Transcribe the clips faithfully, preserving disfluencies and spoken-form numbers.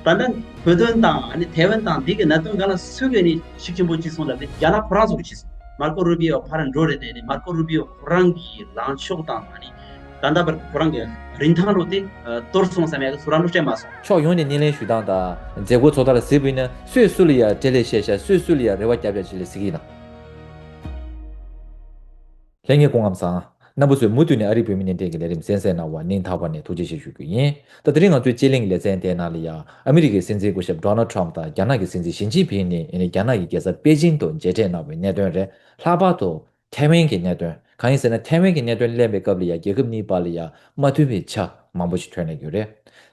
ད་ལྟ་བོད་དོན་དང་ཨ་ནི་ཐའེ་ཝན་དང་འདི་གི་གནད་དོན་སྒང་ལ་སུས་གི་ནི་ཤུགས་ཆེན་པོ་བྱས་སོང་ལབ་ན་རྒྱ་ནག་ཁོ་རང་ཚོ་གིས་བྱས་སོང་། མར་ཀོ་རུ་བི་ཡོ་ཕར་འགྲོ་རེད་དེ་ནི་མར་ཀོ་རུ་བི་ཡོ་ཁོ་རང་གི་ལངས་ཕྱོགས་དང་ཨ་ནི་ད་ལྟ་བར་ཁོ་རང་གི་རིན་ཐང་རུ་དེ་ཨ་གཏོར་སོང་བསམ་ཡག་གི་ཚོར་ར་འགྲོ་སྤྲད་མ་སོང་། ཕྱོགས་ཡོངས་ནས་སྣེ་ལེན་ཞུ་སྟངས་དང་མཛད་སྒོ་ཚོགས་སྟངས་ལ་གཟིགས་པ་ཡིན་ན་སུས་སུ་ལ་ཡ་འབྲེལ་ལས་བཤད་ཤག་སུས་སུ་ལ་ཡ་རེ་བ་བརྒྱབ་ཤག་ཅིག་ལ་གཟིགས་ཀྱི་ཡིན་ན། ལྷན་རྒྱས་སྐུ་ཁམས་བཟང་། རྣམ་པ་ཚོས་མུ་མཐུད་ནས་ཨ་རིའི་བོད་མི་སྣེ་འདྲེན་གྱི་ལས་རིམ་གསན་གཟིགས་གནང་བར་སྙིང་ཐག་པ་ནས་ཐུགས་རྗེ་ཆེ་ཞུ་རྒྱུ་ཡིན། ད་དེ་རིང་ང་ཚོའི་དཔྱད་གླེང་གི་ལེ་ཚན་དེའི་ནང་ལ་ཡང་ཨ་མི་རི་ཀའི་སྲིད་འཛིན་སྐུ་ཞབས་ཌོ་ནལ་ཊམ་དང་རྒྱ་ནག་གི་སྲིད་འཛིན་ཞི་ཅིན་ཕིང་གཉིས་ཨ་ནི་རྒྱ་ནག་གི་རྒྱལ་ས་པེ་ཅིང་དུ་མཇལ་འཕྲད་གནང་བའི་གནད་དོན་རེད། ལྷག་པར་དུ་ཐའེ་ཝན་གྱི་གནད་དོན། གང་ཡིན་ཟེར་ན་ཐའེ་ཝན་གྱི་གནད་དོན་གླེང་བའི་སྐབས་ལ་ཡང་རྒྱལ་ཁབ་གཉིས་བར་ལ་ཡང་མ་མཐུན་པའི་ཆ་མང་པོ་ཞིག་ཐོན་གནང་ཡོད་རེད།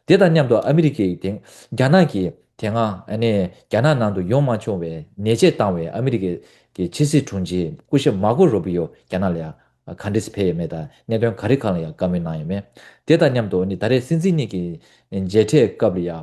དེ་དང་མཉམ་དུ་ཨ་མི་རི་ཀའི་དེ་རྒྱ་ནག་གིས་དེ་སྔ་ཨ་ནི་རྒྱ་ནག་ནང་དུ་ཡོང་མ་ཆོག་པའི་ཉེས་ཆད་བཏང་བའི་ཨ་མི་རི་ཀའི་གི་ཕྱི་སྲིད་དྲུང་ཆེ་སྐུ་ཞབས་མར་ཀོ་རུ་བི་ཡོ་རྒྱ་ནག་ལ་ཡང་ག་འདྲས་སེ་ཕེབས་ཡོད་མེད་དང་གནད་དོན་ག་རེ་སྒང་ལ་ཡང་བཀའ་མོལ་གནང་ཡོད་མེད། དེ་དང་མཉམ་དུ་ཨ་ནི་ད་རེས་སྲིད་འཛིན་གཉིས་ཀྱི་མཇལ་འཕྲད་སྐབས་ལ་ཡང་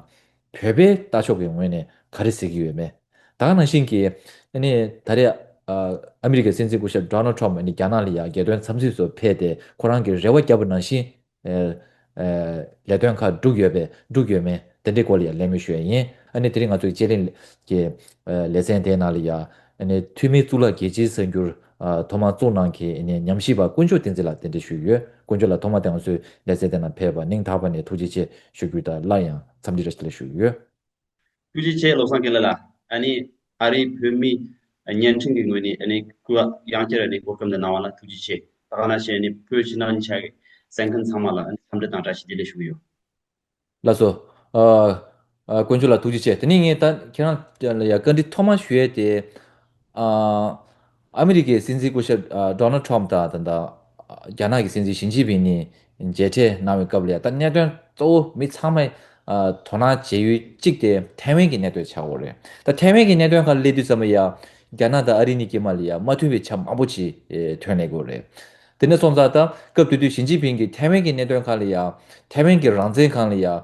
བོད་པའི་ལྟ་ཕྱོགས་ཀྱི་ངོས་ནས་ག་རེ་ཟེར་གྱི་ཡོད་མེད། ད་ག་ནང་བཞིན་གྱི་ཨ་ནི་ད་རེས་ཨ་ཨ་མི་རི་ཀའི་སྲིད་འཛིན་སྐུ་ཞབས་ཌོ་ནལ་ཊམ་ཨ་ནི་རྒྱ་ནག་ལ་ཡང་རྒྱལ་དོན་འཚམས་གཟིགས་སུ་ཕེབས་ཏེ་ཁོ་རང་གིས་རེ་བ་བརྒྱབ་པ་ནང་བཞིན་ཨ་ཨ་ལས་དོན་ཁག་འགྲུབ་ཡོད་པས་འགྲུབ་ཡོད་མེད་དེ་འདྲའི་སྐོར་ལ་ཡང་གླེང་མོལ་ཞུ་ཡ་ཡིན། ཨ་ནི་དེ་རིང་ང་ཚོའི་དཔྱད་གླེང་གི་ཨ་ལེ་ཚན་དེའི་ནང་ལ་ཡང་ཨ་ནི་འཐུས་མི་གཙུག་ལག་རྒྱལ་སྤྱིའི་གསར་འགྱུར་ཨ་ཐོག་མར་བཙུགས་གནང་མཁན་ཨ་ནི་ཉམས་ཞིབ་པ་དཀོན་མཆོག་བསྟན་འཛིན་ལགས་གདན་འདྲེན་ཞུས་ཡོད། དཀོན་མཆོག་ལགས་ཐོག་མར་དེ་ང་ཚོའི་ལེ་ཚན་དེ་ནང་ཕེབས་པར་སྙིང་ཐག་པ་ནས་ཐུགས་རྗེ་ཆེ་ཞུ་རྒྱུ་དང་སླར་ཡང་འཚམས་འདྲི་བཀྲ་ཤིས་བདེ་ལེགས་ཞུ་གི་ཡོད། ཐུགས་རྗེ་ཆེ་བློ་བཟང་དགེ་ལེགས་ལགས། ཨ་ནི་ཨ་རིའི་བོད་མི་བརྙན་འཕྲིན་གྱི་ངོས་ནས་ཨ་ནི་སྐུ་ཡང་བསྐྱར་ཨ་ནི་གོ་སྐབས་འདི་གནང་བ་ལ་ཐུགས་རྗེ་ཆེ། ད་ག་ནང་བཞིན་ཨ་ནི་བོད་ཕྱི་ནང་གཉིས་ཆ་གི་གསན་མཁན་ཚང་མ་ལ་ཨ་ནི་འཚམས་འདྲི་དང་བཀྲ་ཤིས་བདེ་ལེགས་ཞུ་གི་ཡོད། ལགས་སོ། ཨ་ཨ་དཀོན་མཆོག་ལགས་ཐུགས་རྗེ་ཆེ། དེ་ནས་ངས་ད་ཁྱེད་རང་ལ་ཡ་བཀའ་འདྲི་ཐོག་མ་ཞུ་ཡས་དེ། ཨ་ཨ་མི་རི་ཀའི་སྲིད་འཛིན་སྐུ་ཞབས་ཨ་ཌོ་ནལ་ཊམ་དང་ད་ལྟ་རྒྱ་ནག་གི་སྲིད་འཛིན་ཞི་ཅིན་ཕིང་གཉིས་མཇལ་འཕྲད་གནང་བའི་སྐབས་ལ་ཡ་ད་གནད་དོན་གཙོ་བོ་མི་ཚང་མས་ཨ་དོ་སྣང་བྱེད་ཡུལ་གཅིག་དེ་ཐའེ་ཝན་གྱི་གནད་དོན་ཆགས་ཡོད་རེད། ད་ཐའེ་ཝན་གྱི་གནད་དོན་སྒང་སླེབས་དུས་ཙམ་པ་ཡ་རྒྱ་ནག་དང་ཨ་རི་གཉིས་ཀྱི་བར་ལ་ཡ་མ་མཐུན་པའི་ཆ་མང་པོ་ཅིག་ཨེ་ཐོན་གནང་ཡོད་རེད། དེ་ནས་སོང་ཙང་ད་སྐབས་དེ་དུས་ཞི་ཅིན་ཕིང་གིས་ཐའེ་ཝན་གྱི་གནད་དོན་སྒང་ལ་ཡ་ཐའེ་ཝན་གྱི་རང་བཙན་སྒང་ལ་ཡ་ཨ་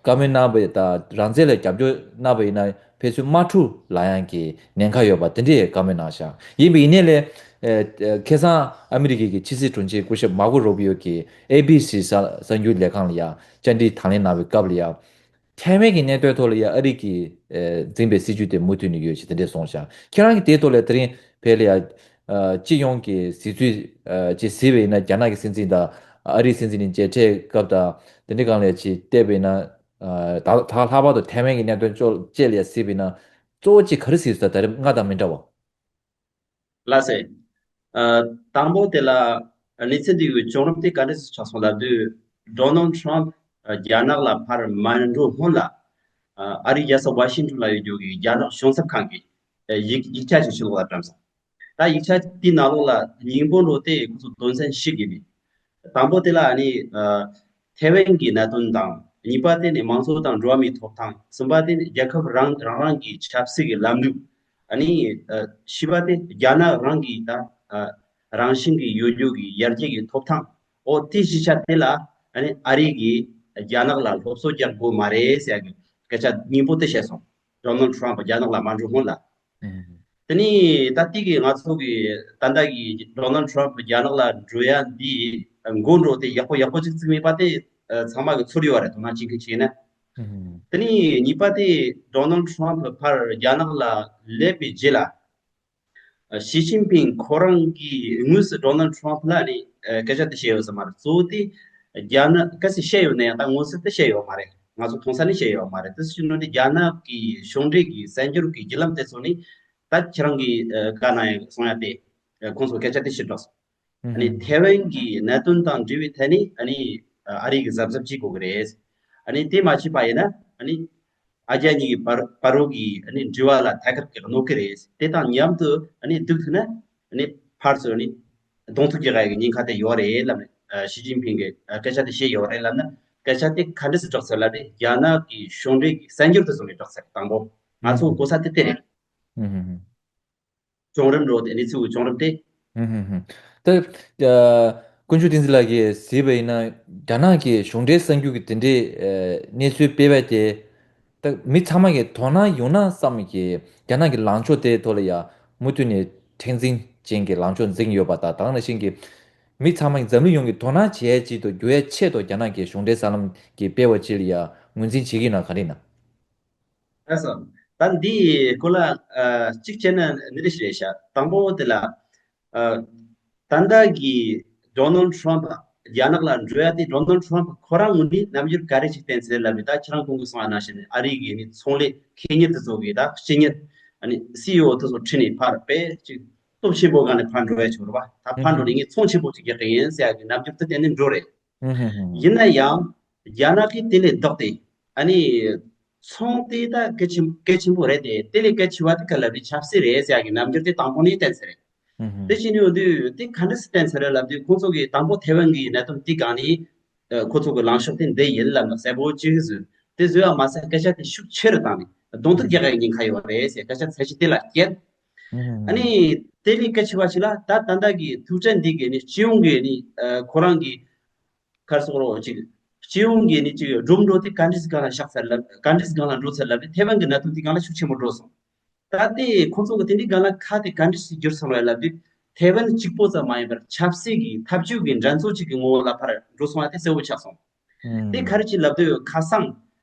བཀའ་མོལ་གནང་བ་དང་རང་བཙན་ལ་རྒྱབ་སྐྱོར་གནང་བ་ཡིན་ན་ཕལ་ཆེར་དམག་འཁྲུག་ལངས་ཡག་གི་ཉེན་ཁ་ཡོད་པ་དེ་འདྲའི་བཀའ་མོལ་གནང་བཞག་ཡིན་པ་ཡིན་ནའི་ལས་ཨེ་ཁ་སང་ཨ་མི་རི་ཀའི་གི་ཕྱི་སྲིད་དྲུང་ཆེ་སྐུ་ཞབས་མར་ཀོ་རུ་བི་ཡོ་གིས་ཨེ་བི་སི་གསར་གསར་འགྱུར་ལས་ཁང་ལ་ཡ་བཅར་འདྲི་དང་ལེན་གནང་བའི་སྐབས་ལ་ཡ། ཐའེ་ཝན་གྱི་གནད་དོན་ཐོག་ལ་ཡང་ཨ་རི་གིས་ཨེ་འཛིན་པའི་སྲིད་ཇུས་དེ་མུ་མཐུད་ནས་ཡོད་ཅེས་དེ་འདྲས་གསུངས་ཤག་ཁྱེད་རང་གིས་དེའི་ཐོག་ལ་དེ་རིང་བོད་ལ་ཡང་ཨ་སྤྱི་ཡོངས་ཀྱི་གཟིགས་ཚུལ་ཨ་ཅིག་གཟིགས་པ་ཡིན་ན་རྒྱ་ནག་གི་སྲིད་འཛིན་དང་ཨ་རིའི་སྲིད་འཛིན་གཉིས་མཇལ་འཕྲད་སྐབས་དང་དེ་འདྲའི་སྒང་ལ་ཡང་ཅིག་བལྟས་པ་ཡིན་ན་ཨ་ད་ད་ལྷག་པར་དུ་ཐའེ་ཝན་གྱི་གནད་དོན་ཅོག་བཅས་ལ་ཡང་གཟིགས་པ་ཡིན་ན་གཙོ་བོ་གཅིག་ག་རེ་གཟིགས་སོང་ད་རེས་སྔ་དང་མི་འདྲ་བ། ལགས་སེ། ཨ་དང་པོ་དེ་ལ་གནས་ཚུལ་འདི་གི་བྱུང་རིམ་དེ་ག་འདྲ་ཞིག་ཆགས་སོང་ལབ་དུས། ཌོ་ནལ་ཊམ་རྒྱ་ནག་ལ་ཕར་མ་འགྲོ་སྔོན་ལ་ཨ་རིའི་རྒྱལ་ས་ཝ་ཤིང་ཊོན་ལ་ཡོད་རྒྱུ་གི་རྒྱ་ནག་གཞུང་ཚབ་ཁང་གི་ཡིག་ཡིག་ཆ་ཞིག་ཕྱི་ལོགས་ལ་བཀྲམ་སོང་། ད་ཡིག་ཆ་དེའི་ནང་ལོགས་ལ་སྙིང་པོ་འགྲོ་དེ་ཁོ་ཚོ་དོན་ཚན་བཞི་གི་མེད། དང་པོ་དེ་ལ་ཨ་ནི་ཨ་ཐའེ་ཝན་གྱི་གནད་དོན་དང་། གཉིས་པ་དེ་ནི་མང་གཙོ་དང་འགྲོ་བ་མིའི་ཐོབ་ཐང་། གསུམ་པ་དེ་ནི་རྒྱལ་ཁབ་རང་རང་རང་གི་ཆབ་སྲིད་ཀྱི་ལམ་ལུགས། ཨ་ནི་ཨ་བཞི་པ་དེ་རྒྱ་ནག་རང་གི་ད་ཨ་རང་བཞིན་གྱི་ཡོད་རྒྱུ་གི་ཡར་རྒྱས་ཀྱི་ཐོབ་ཐང་། འོ་དེ་བཞི་ཆ་དེ་ལ་ཨ་ནི་ཨ་རི་གིས་རྒྱ་ནག་ལ་སློབ་གསོ་རྒྱག་དགོས་མ་རེད་ཟེར་ཡག་གི་སྐད་ཆ་སྙིང་པོ་དེ་བཤད་སོང་། ཌོ་ནལ་ཊམ་རྒྱ་ནག་ལ་མ་འགྲོ་སྔོན་ལ། ཨུམ། དེ་ནས་ད་ལྟའི་གི་ང་ཚོ་གི་ད་ལྟ་གི་ཌོ་ནལ་ཊམ་རྒྱ་ནག་ལ་འགྲོ་ཡ་འདི་འགོ་འགྲོ་དེ་ཡག་པོ་ཡག་པོ་ཅིག་བརྩིས་མེད་པ་དེ་ཚང་མ་གི་ཚོར་ཡོད་རེད། དོ་སྣང་བྱེད་མཁན་ཅིག་ཡིན་ན། ཨུམ། དེ་ནས་གཉིས་པ་དེ་ཌོ་ནལ་ཊམ་ཕར་རྒྱ་ནག་ལ་སླེབས་པའི་རྗེས་ལ་ཞི་ཅིན་ཕིང་ཁོ་རང་གིས་དངོས་སུ་ཌོ་ནལ་ཊམ་ལ་ནི་སྐད་ཆ་དེ་བཤད་ཡོད་ས་མ་རེད། གཙོ་བོ་དེ་རྒྱ་ནག་གལ་སྲིད་བཤད་ཡོད་ན་ཡང་ད་མངོན་གསལ་དུ་བཤད་ཡོད་མ་རེད། ང་ཚོ་མཐོང་ས་ནས་བཤད་ཡོད་མ་རེད། དེ་སུ་ཞིག་ནོ་དེ་རྒྱ་ནག་གི་གཞུང་འབྲེལ་གྱི་གསར་འགྱུར་གྱི་བརྒྱུད་ལམ་དེ་ཚོ་ནི་ད་ཁྱེད་རང་གིས་ཨ་བཀའ་གནང་ཡང་གསུང་ཡ་དེ་ཨ་ཁོང་ཚོ་སྐད་ཆ་དེ་ཕྱིར་བསྒྲགས་སོང་། ཨ་ནི་ཐའེ་ཝན་གྱི་གནད་དོན་དང་འབྲེལ་བའི་ཐད་ནས་ཨ་ནི་ཨ་རི་གི་གཟབ་གཟབ་བྱེད་དགོས་ཀྱི་རེད། ཨ་ནི་དེ་མ་བྱས་པ་ཡིན་ན་ཨ་ནི་ཨ་རྒྱ་གཉིས་ཀྱི་བར་བར་རོ་གི་ཨ་ནི་འབྲེལ་བ་ལ་ཐད་ཀར་གྱི་གནོད་ཀྱི་རེད། དེ་དང་མཉམ་དུ་ཨ་ནི་འདུག་ཐུབ་ན་ཨ་ནི་ཕར་ཚུར་ཨ་ནི་གདོང་ཐུག་རྒྱག་ཡ་གི་ཉེན་ཁ་དེ་ཡོད་རེད་ལབ་ནས་ཨ་ཞི་ཅིན་ཕིང་གིས་ཨ་སྐད་ཆ་དེ་བཤད་ཡོད་རེད་ལབ་ན། སྐད་ཆ་དེ་ག་འདྲས་སེ་བསྒྲགས་ཚར་ལབ་དེ་རྒྱ་ནག་གི་གཞུང་འབྲེལ་གྱི་གསར་འགྱུར་དེ་ཚོ་ནས་བསྒྲགས་ཚར། དང་པོ་ང་ཚོ་གོ་ས་དེ་དེ་རེད། ཨུམ། བྱུང་རིམ་འགྲོ་དེ་གནས་ཚུལ་གྱི་བྱུང་རིམ་དེ། ཧུམ་ཧུམ་ཧུམ། ད་ཨ་དཀོན་མཆོག་བསྟན་འཛིན་ལགས་ཀྱིས་གཟིགས་པ་ཡིན་ན་རྒྱ་ནག་གི་གཞུང་འབྲེལ་གསར་འགྱུར་གྱི་དེ་འདྲའི་ཨ་གནས་ཚུལ་སྤེལ་བ་དེ་ད་མི་ཚང་མ་གི་དོ་སྣང་ཡོང་ན་བསམ་གི་རྒྱ་ནག་གི་ལངས་ཕྱོགས་དེའི་ཐོག་ལ་ཡང་མུ་མཐུད་ནས་མཁྲེགས་འཛིན་ཅན་གྱི་ལངས་ཕྱོགས་འཛིན་གྱི་ཡོད་པ་དང་། ད་ག་ནང་བཞིན་གྱི་མི་ཚང་མ་གི་འཛམ་གླིང་ཡོངས་ཀྱི་དོ་སྣང་བྱེད་ཡས་ཅིག་ཏུ་འགྱུར་ཡས་ཆེད་དུ་རྒྱ་ནག་གི་གཞུང་འབྲེལ་གསར་ལམ་གྱིས་སྤེལ་བ་ཅིག་ལ་ཡང་ ངོས་འཛིན་བྱེད་ཀྱི་ཡོད་ན་ག་རེ་ཡིན་ན། ལགས་སོ། ད་འདི་སྐོར་ལ་ཨ་གཅིག་བྱས་ན་འདི་འདྲ་ཞིག་རེད་ཤག་དང་པོ་དེ་ལ་ཨ་ད་ལྟ་གི་Donald Trump རྒྱ་ནག་ལ་འགྲོ་ཡ་དེ་Donald Trump ཁོ་རང་ངོས་ནས་རྣམ་འགྱུར་ག་རེ་ཞིག་བསྟན་ཟེར་ལབ་ནས། ད་ཁྱེད་རང་གོང་གི་གསུངས་པ་ནང་བཞིན་ཨ་རི་གི་ནི་ཚོང་ལས་ཁེ་གཉེར་དེ་ཚོ་གི་ད་སྤྱི་གཉེར་ཨ་ནི་སི་ཨི་ཨོ་དེ་ཚོ་ཁྲིད་ནས་ཕར་དཔེ་ཅིག་སྟོབས་ཆེན་པོ་སྒང་ནས་ཕར་འགྲོ་ཡ་ཆོག་རེད་པ། ད་ཕར་འགྲོ་ནས་ངས་ཚོང་ཆེན་པོ་ཅིག་རྒྱག་གི་ཡིན་ཟེར་ཡ་གི་རྣམ་འགྱུར་དེ་བསྟན་ནས་འགྲོ་རེད། ཡིན་ན་ཡང་རྒྱ་ནག་གིས་དེ་ལས་ལྡོག་སྟེ་ཨ་ནི་ཚོང་དེ་ད་གལ་ཆེན་གལ་ཆེན་པོ་རེད་དེ། དེ་ལས་གལ་ཆེ་བ་དེ་ག་ལབ་ནས་ཆབ་སྲིད་རེད་ཟེར་ཡ་གི་རྣམ་འགྱུར་དེ་དང་པོ་ནས་བསྟན་ཚར་རེད། དེ་བྱས་ནས་ཡོང་དུས་དེ་ག་འདྲ་སེ་བསྟན་ཚར་རེད་ལབ་དུས། ཁོང་ཚོ་གིས་དང་པོ་ཐའེ་ཝན་གྱི་གནད་དོན་དེ་སྒང་ནས་ཨ་ཁོ་ཚོ་གི་ལངས་ཕྱོགས་དེ་འདི་ཡིན་ལབ་ནས་གསལ་པོ་ཅིག་བཟོས། དེ་བཟོས་པ་མ་ཟད་སྐད་ཆ་དེ་ཤུགས་ཆེ་རུ་བཏང་ནས་གདོང་ཐུག་རྒྱག་ཡ་ཉེན་ཁ་ཡོད་རེད་ཟེར་སྐད་ཆ་ཚད་གཞི་དེ་ལ་བསྐྱལ། ཨ་ནི་དེ་ལས་གལ་ཆེ་བ་ཞིག་ལ་ད་ད་ལྟ་གི་ཐུག་འཕྲད་འདི་གི་ནི་སྤྱི་ཡོངས་ཀྱི་ནི་ཨ་ཁོ་རང་གི་ག་རེ་ཟེར་དགོས་རེད། ཅིག་སྤྱི་ཡོངས་ཀྱི་ནི་ཅིག་སྒྲོམ་འགྲོ་དེ་ག་འདྲ་སྒང་ལ་བཞག་ཚར་ལབ། ག་འདྲ་སྒང་ལ་འགྲོ་ཚར་ལབ་དུས་ཐའེ་ཝན་གྱི་གནད་དོན་དེ་སྒང་ལ་ཤུགས་ཆེན་པོ་འགྲོ་སོང་། ད་ལྟའི་ཁོང་ཚོ་གི་དེ་འདྲའི་སྒང་ལ་ཁ་དེ་ག་འདྲ་ཞིག་བསྒྱུར་སོང་རེད་ལབ་དུས། ཐའེ་ཝན་གཅིག་པོ་ཙམ་མ་ཡིན་པར་ཆབ་སྲིད་ཀྱི་འཐབ་ཇུས་ཀྱི་འགྲན་རྩོད་ཅིག་གི་ངོ་བོ་ལ་ཕར་འགྲོ་སོང་བ་དེ་གསལ་པོ་ཆགས་སོང་། དེ་ག་རེ་ཅིག་ལབ་དུས་ཁ་སང་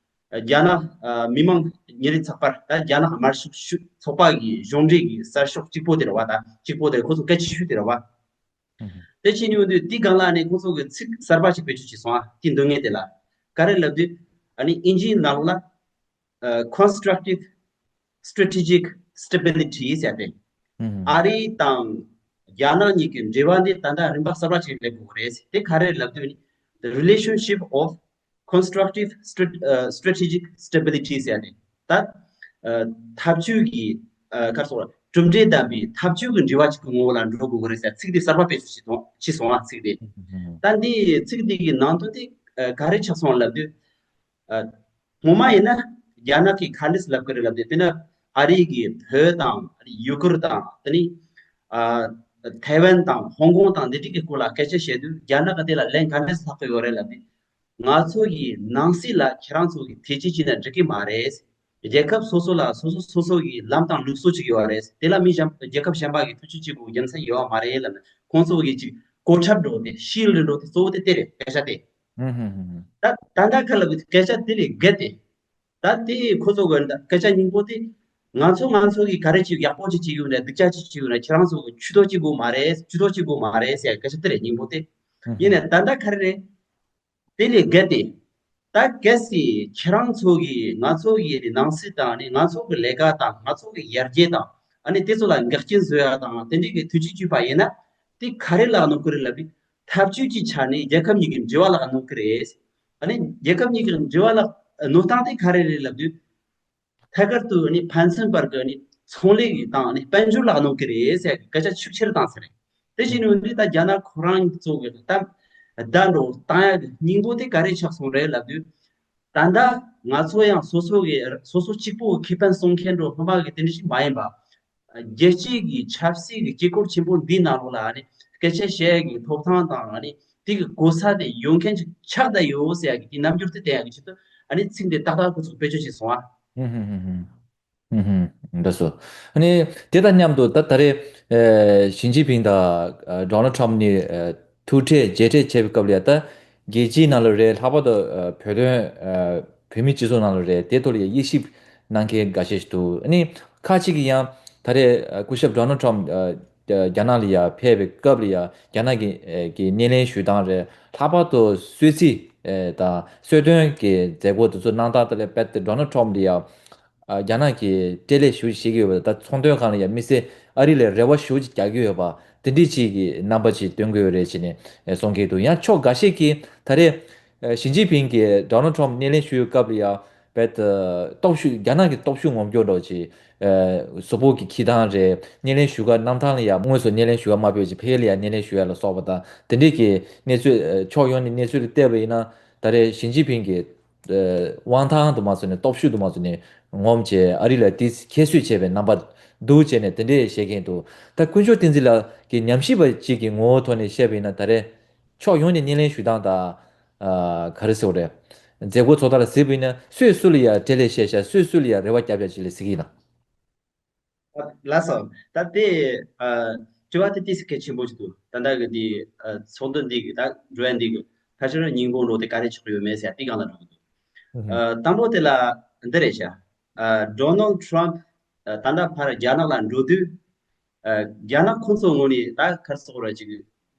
རྒྱ་ནག་ཨ་མི་དམངས་ཉིན་རེའི་ཚགས་པར། ད་རྒྱ་ནག་དམར་ཤོག་ཤོག་ཚོགས་པ་གི་གཞུང་འབྲེལ་གྱི་གསར་ཤོག་གཅིག་པོ་དེ་རེད་པ། ད་གཅིག་པོ་དེ་ཁོ་ཚོ་གལ་ཆེ་ཤོས་དེ་རེད་པ། དེ་བྱས་ནས་ཡོང་དུས་དེའི་སྒང་ལ་ནི་ཁོང་ཚོ་གི་ཚིག་གསར་པ་ཞིག་བེད་སྤྱོད་བྱས་སོང་ཨ། དེ་འདོན་མཁན་དེ་ལ་ག་རེ་ལབ་དུས། ཨ་ནི་དབྱིན་ཇིའི་ནང་ལོགས་ལ་ཨ་constructive strategic stability ཟེར་ཏེ། ཨ་རི་དང་རྒྱ་ནག་གཉིས་ཀྱི་འབྲེལ་བ་འདི་ད་ལྟ་རིམ་པ་གསར་པ་ཞིག་སླེབས་དགོས་རེད། དེ་ག་རེ་ལབ་དུས་ནི། The relationship of constructive strat- ཨ་strategic stability ཟེར་ཏེ། ད་ཨ་འཐབ་ཇུས་ཀྱི་ཨ་ག་རེ་ཟེར། གྲུབ་འབྲས་ལྡན་པའི་འཐབ་ཇུས་ཀྱི་འབྲེལ་བ་ཅིག་གི་ངོ་བོ་ལ་འགྲོ་དགོས་ཀྱི་རེད་ཟེར་ཚིག་དེ་གསར་པ་བེད་སྤྱོད་བྱས་སོང་བྱས་སོང་ཨ། ཚིག་དེ། ད་འདི་ཚིག་འདི་གི་ནང་དོན་དེ་ཨ་ག་རེ་ཆགས་སོང་ལབ་དུས། ཨ་སྔོན་མ་ཡིན་ན་རྒྱ་ནག་གིས་ག་འདྲས་ལབ་ཀྱི་རེད་ལབ་དུས། དཔེར་ན་ཨ་རི་གིས་བོད་དང་ཡུ་གུར་དང་། དེ་ནས་ཨ་ཐའེ་ཝན་དང་ཧོང་ཀོང་དང་འདི་འདྲ་གི་སྐོར་ལ་སྐད་ཆ་བཤད་དུས། རྒྱ་ནག་གིས་དེ་ལ་ལན་ག་འདྲས་ལྷག་གི་ཡོད་རེད་ལབ་དུས། ང་ཚོ་གི་ནང་སྲིད་ལ་ཁྱེད་རང་ཚོ་གིས་ཐེ་ཇུས་བྱས་ན་འགྲིག་གི་མ་རེད། རྒྱལ་ཁབ་སོ་སོ་ལ་སོ་སོ་སོ་སོ་གི་ལམ་དང་ལུགས་སྲོལ་ཅིག་ཡོད་རེད། དེ་ལ་མི་གཞན་རྒྱལ་ཁབ་གཞན་པ་གིས་ཐེ་ཇུས་བྱེད་དགོས་རྒྱུ་མཚན་ཡོད་མ་རེད་ལབ་ནས། ཁོང་ཚོ་གིས་ཅིག་གོ་ཁྲབ་འགྲོ་དེ། ཤིལ་འགྲོ་དེ་གཙོ་བོ་དེ་དེ་རེད། སྐད་ཆ་དེ། ཧུམ་ཧུམ་ཧུམ་ཧུམ། ད་ད་ལྟ་ཁ་ལ་སྐད་ཆ་དེ་ལས་བརྒལ་ཏེ། ད་དེ་ཁོ་ཚོ་གི་སྐད་ཆ་སྙིང་པོ་དེ། ང་ཚོ་ང་ཚོ་གིས་ག་རེ་ཅིག་ཡག་པོ་ཅིག་བྱེད་ཀྱི་ཡོད་ན། སྡུག་ཅག་ཅིག་བྱེད་ཀྱི་ཡོད་ན། ཁྱེད་རང་ཚོ་གིས་ཇུས་གཏོགས་བྱེད་དགོས་མ་རེད། ཇུས་གཏོགས་བྱེད་དགོས་མ་རེད་ཟེར་སྐད་ཆ་དེ་རེད། སྙིང་པོ་དེ། ཧུམ་ཡིན་ཧུམ། ནའི་ད་ལྟ་ག་རེ་རེད། དེ་ལས་བརྒལ་ཏེ། ད་གལ་སྲིད་ཁྱེད་རང་ཚོ་གིས་ང་ཚོ་གི་ནང་སྲིད་དང་ནི། ང་ཚོ་གི་ལས་ཀ་དང་། ང་ཚོ་གི་ཡར་རྒྱས་དང་ཨ་ནི་དེ་ཚོ་ལ་འགག་རྐྱེན་བཟོ་ཡ་དང་དེ་འདྲའི་གི་ཐེ་ཇུས་བྱས་པ་ཡིན་ན། དེ་ག་རེ་ལ་གནོད་ཀྱི་རེད་ལབ་དུས། འཐབ་ཇུས་ཀྱི་ཆ་ནས་རྒྱལ་ཁབ་གཉིས་ཀྱི་འབྲེལ་བ་ལ་གནོད་ཀྱི་རེད། ཨ་ནི་རྒྱལ་ཁབ་གཉིས་ཀྱི་འབྲེལ་བ་ལ་གནོད་སྟངས་དེ་ག་རེ་རེད་ལབ་དུས། ཐད་ཀར་དུ་ནི་ཕན་ཚུན་བར་གྱི་ནི་ཚོང་ལས་ཀྱི་དང་ནི་དཔལ་འབྱོར་ལ་གནོད་ཀྱི་རེད་ཟེར་སྐད་ཆ་ཤུགས་ཆེར་བཏང་ཟེར། དེ་བཞིན་ཡོད་དུས་ད་རྒྱ་ནག་ཁོ་རང་ཚོ་གི་ད་བརྡ་འགྲོ་བཏང་ཡ་གི་སྙིང་པོ་དེ་ག་རེ་ཆགས་སོང་རེད་ལབ་དུས། ད་ལྟ་ང་ཚོ་ཡང་སོ་སོ་གི་སོ་སོ་གཅིག་པོ་གི་ཁེ་ཕན་སྲུང་མཁན་འགྲོ་སྔོན་མ་གི་དེ་འདྲ་ཞིག་མ་ཡིན་པ། རྒྱལ་སྤྱིའི་གི་ཆབ་སྲིད་ཀྱི་དཀྱིལ་འཁོར་ཆེན་པོ་འདིའི་ནང་ལོགས་ལ་ནི་སྐད་ཆ་བཤད་ཡ་གི་ཐོབ་ཐང་དང་ནི་དེ་གི་གོ་ས་དེ་ཡོང་མཁན་ཅིག་ཆགས་བསྡད་ཡོད་ཟེར་ཡ་གི་དེ་རྣམ་འགྱུར་དེ་བསྟན་ཡ་གི་ཆེད་དུ་ཨ་ནི་ཚིག་འདི་ཏག་ཏག་ཁོ་ཚོས་བེད་སྤྱོད་བྱས་སོང་ཨ། ཧུམ་ཧུམ་ཧུམ་ཧུམ། ཧུམ་ཧུམ། འདྲ་སོ། ཨ་ནི་དེ་དང་མཉམ་དུ་ད་ད་རེས་ཨ་ཞི་ཅིན་ཕིང་དང་ཨ་ཌོ་ནལ་ཊམ་གཉིས་ཨ་ཐུག་འཕྲད་མཇལ་འཕྲད་བྱས་པའི་སྐབས་ལ་ཡ། ད་རྒྱལ་སྤྱིའི་ནང་ལ་རེད། ལྷག་པར་དུ་ཨ་བོད་དོན་ཨ་བོད་མིའི་སྤྱི་ཚོགས་ནང་ལ་རེད། དེ་ཐོག་ལ་ཡ་དབྱེ་ཞིབ་གནང་མཁན་འགའ་ཤས་ཤིག་འདུག་ཨ་ནི་ཁ་ཅིག་གིས་ཡང་ད་རེས་ཨ་སྐུ་ཞབས་ཌོ་ནལ་ཊམ་ཨ་རྒྱ་ནག་ལ་ཡ་ཕེབས་པའི་སྐབས་ལ་ཡ་རྒྱ་ནག་གི་ཨ་གི་སྣེ་ལེན་ཞུ་སྟངས་རེད། ལྷག་པར་དུ་གསོལ་ཚིགས་ཨ་དང་གསོལ་སྟོན་གྱི་མཛད་སྒོ་དེ་ཚོ་གནང་སྟངས་དེ་ལ་དཔེ་དེ་ཌོ་ནལ་ཊམ་ལ་ཡ་ཨ་རྒྱ་ནག་གིས་སྤྲེལ་ལད་ཞེ་པོ་ཅིག་བྱེད་ཀྱི་ཡོད་པ་དང་། ད་ཚོང་དོན་སྒང་ལ་ཡ་དམིགས་བསལ་ཨ་རི་ལ་རེ་བ་ཞེ་པོ་ཅིག་རྒྱག་གི་ཡོད་པ་དེ་འདྲའི་ཅིག་གི་རྣམ་པ་ཅིག་སྟོན་གྱི་ཡོད་རེད་ཅེས་ནས་གསུང་གི་འདུག་ཡང་ཕྱོགས་འགའ་ཤས་ཀྱིས་ད་རེས་ཨ་ཞི་ཅིན་ཕིང་གིས་ཌོ་ནལ་ཊམ་སྣེ་ལེན་ཞུ་བའི་སྐབས་ལ་ཡ་དཔེ་ད་སྟོབས་ཤུགས། རྒྱ་ནག་གི་སྟོབས་ཤུགས་ངོམ་སྐྱོར་འདྲ་བོ་ཅིག་ཨ་གཟུགས་པོ་གི་འཁྱེར་སྟངས་རེད། སྣེ་ལེན་ཞུ་ག་གནང་སྟངས་ལ་ཡ་དངོས་སུ་སྣེ་ལེན་ཞུ་ག་མ་ཕེབས་ཅིག་ཕ་གི་ལ་ཡ་སྣེ་ལེན་ཞུ་ཡ་ལ་སོགས་པ་དང་དེ་འདྲའི་གི་གནས་ཚུལ། ཨ་ཕྱོགས་ཡོངས་ནས་གནས་ཚུལ་ལ་བལྟས་པ་ཡིན་ན། ད་རེས་ཞི་ཅིན་ཕིང་གི་དབང་ཐང་དུ་མ་སོང་ནས། སྟོབས་ཤུགས་དུ་མ་སོང་ནས་ངོམ་བྱས། ཨ་རི་ལ་དེ་ཁྱད་གསོད་བྱས་པའི་རྣམ་པ་འདུག་ཅེས་ནས་དེ་འདྲས་བཤད་མཁན་འདུག་ད་དཀོན་མཆོག་བསྟན་འཛིན་ལགས་ཀྱི་ཉམས་ཞིབ་པ་ཅིག་གི་ངོ་བོ་ཐོག་ནས་བཤད་པ་ཡིན་ན། ད་རེས་ཕྱོགས་ཡོངས་ནས་སྣེ་ལེན་ཞུ་སྟངས་དང་། ཨ་ག་རེ་ཟེར་དགོས་རེད། མཛད་སྒོ་ཚོགས་སྟངས་ལ་གཟིགས་པ་ཡིན་ན། སུས་སུ་ལ་ཡ་སྤྲེལ་ལད་བཤད་ཤག་སུས་སུ་ལ་ཡ་རེ་བ་བརྒྱབ་ཤག་ཅིག་ལ་གཟིགས་ཀྱི་ཡིན་ན། ལགས་སོ། ད་དེ་ཨ་དྲི་བ་དེ་ཏོག་ཙམ་གལ་ཆེན་པོ་ཞིག་འདུག་ད་ལྟ་གི་འདི་ཨ་ཚོགས་འདུ་འདི་གི་ད་འགྲོ་ཡ་འདི་གི་ཕལ་ཆེར་ཉིན་གུང་ལོ་དེ་ག་རེ་ཆགས་ཡོད་མེད་ཟེར་ཡ་དེ་སྒང་ལ་འགྲོ་གི་འདུག་ཨ། དང་པོ་དེ་ལ་འདི་རེད་ཤག་ཨ། ཌོ་ནལ་ཊམ་ཨ། ད་ལྟ་ཕར་རྒྱ་ནག་ལ་འགྲོ་དུས། ཨ། རྒྱ་ནག་ཁོང་ཚོ་ངོས་ནས་ད་ག་རེ་ཟེར་དགོས་རེད། ཅིག་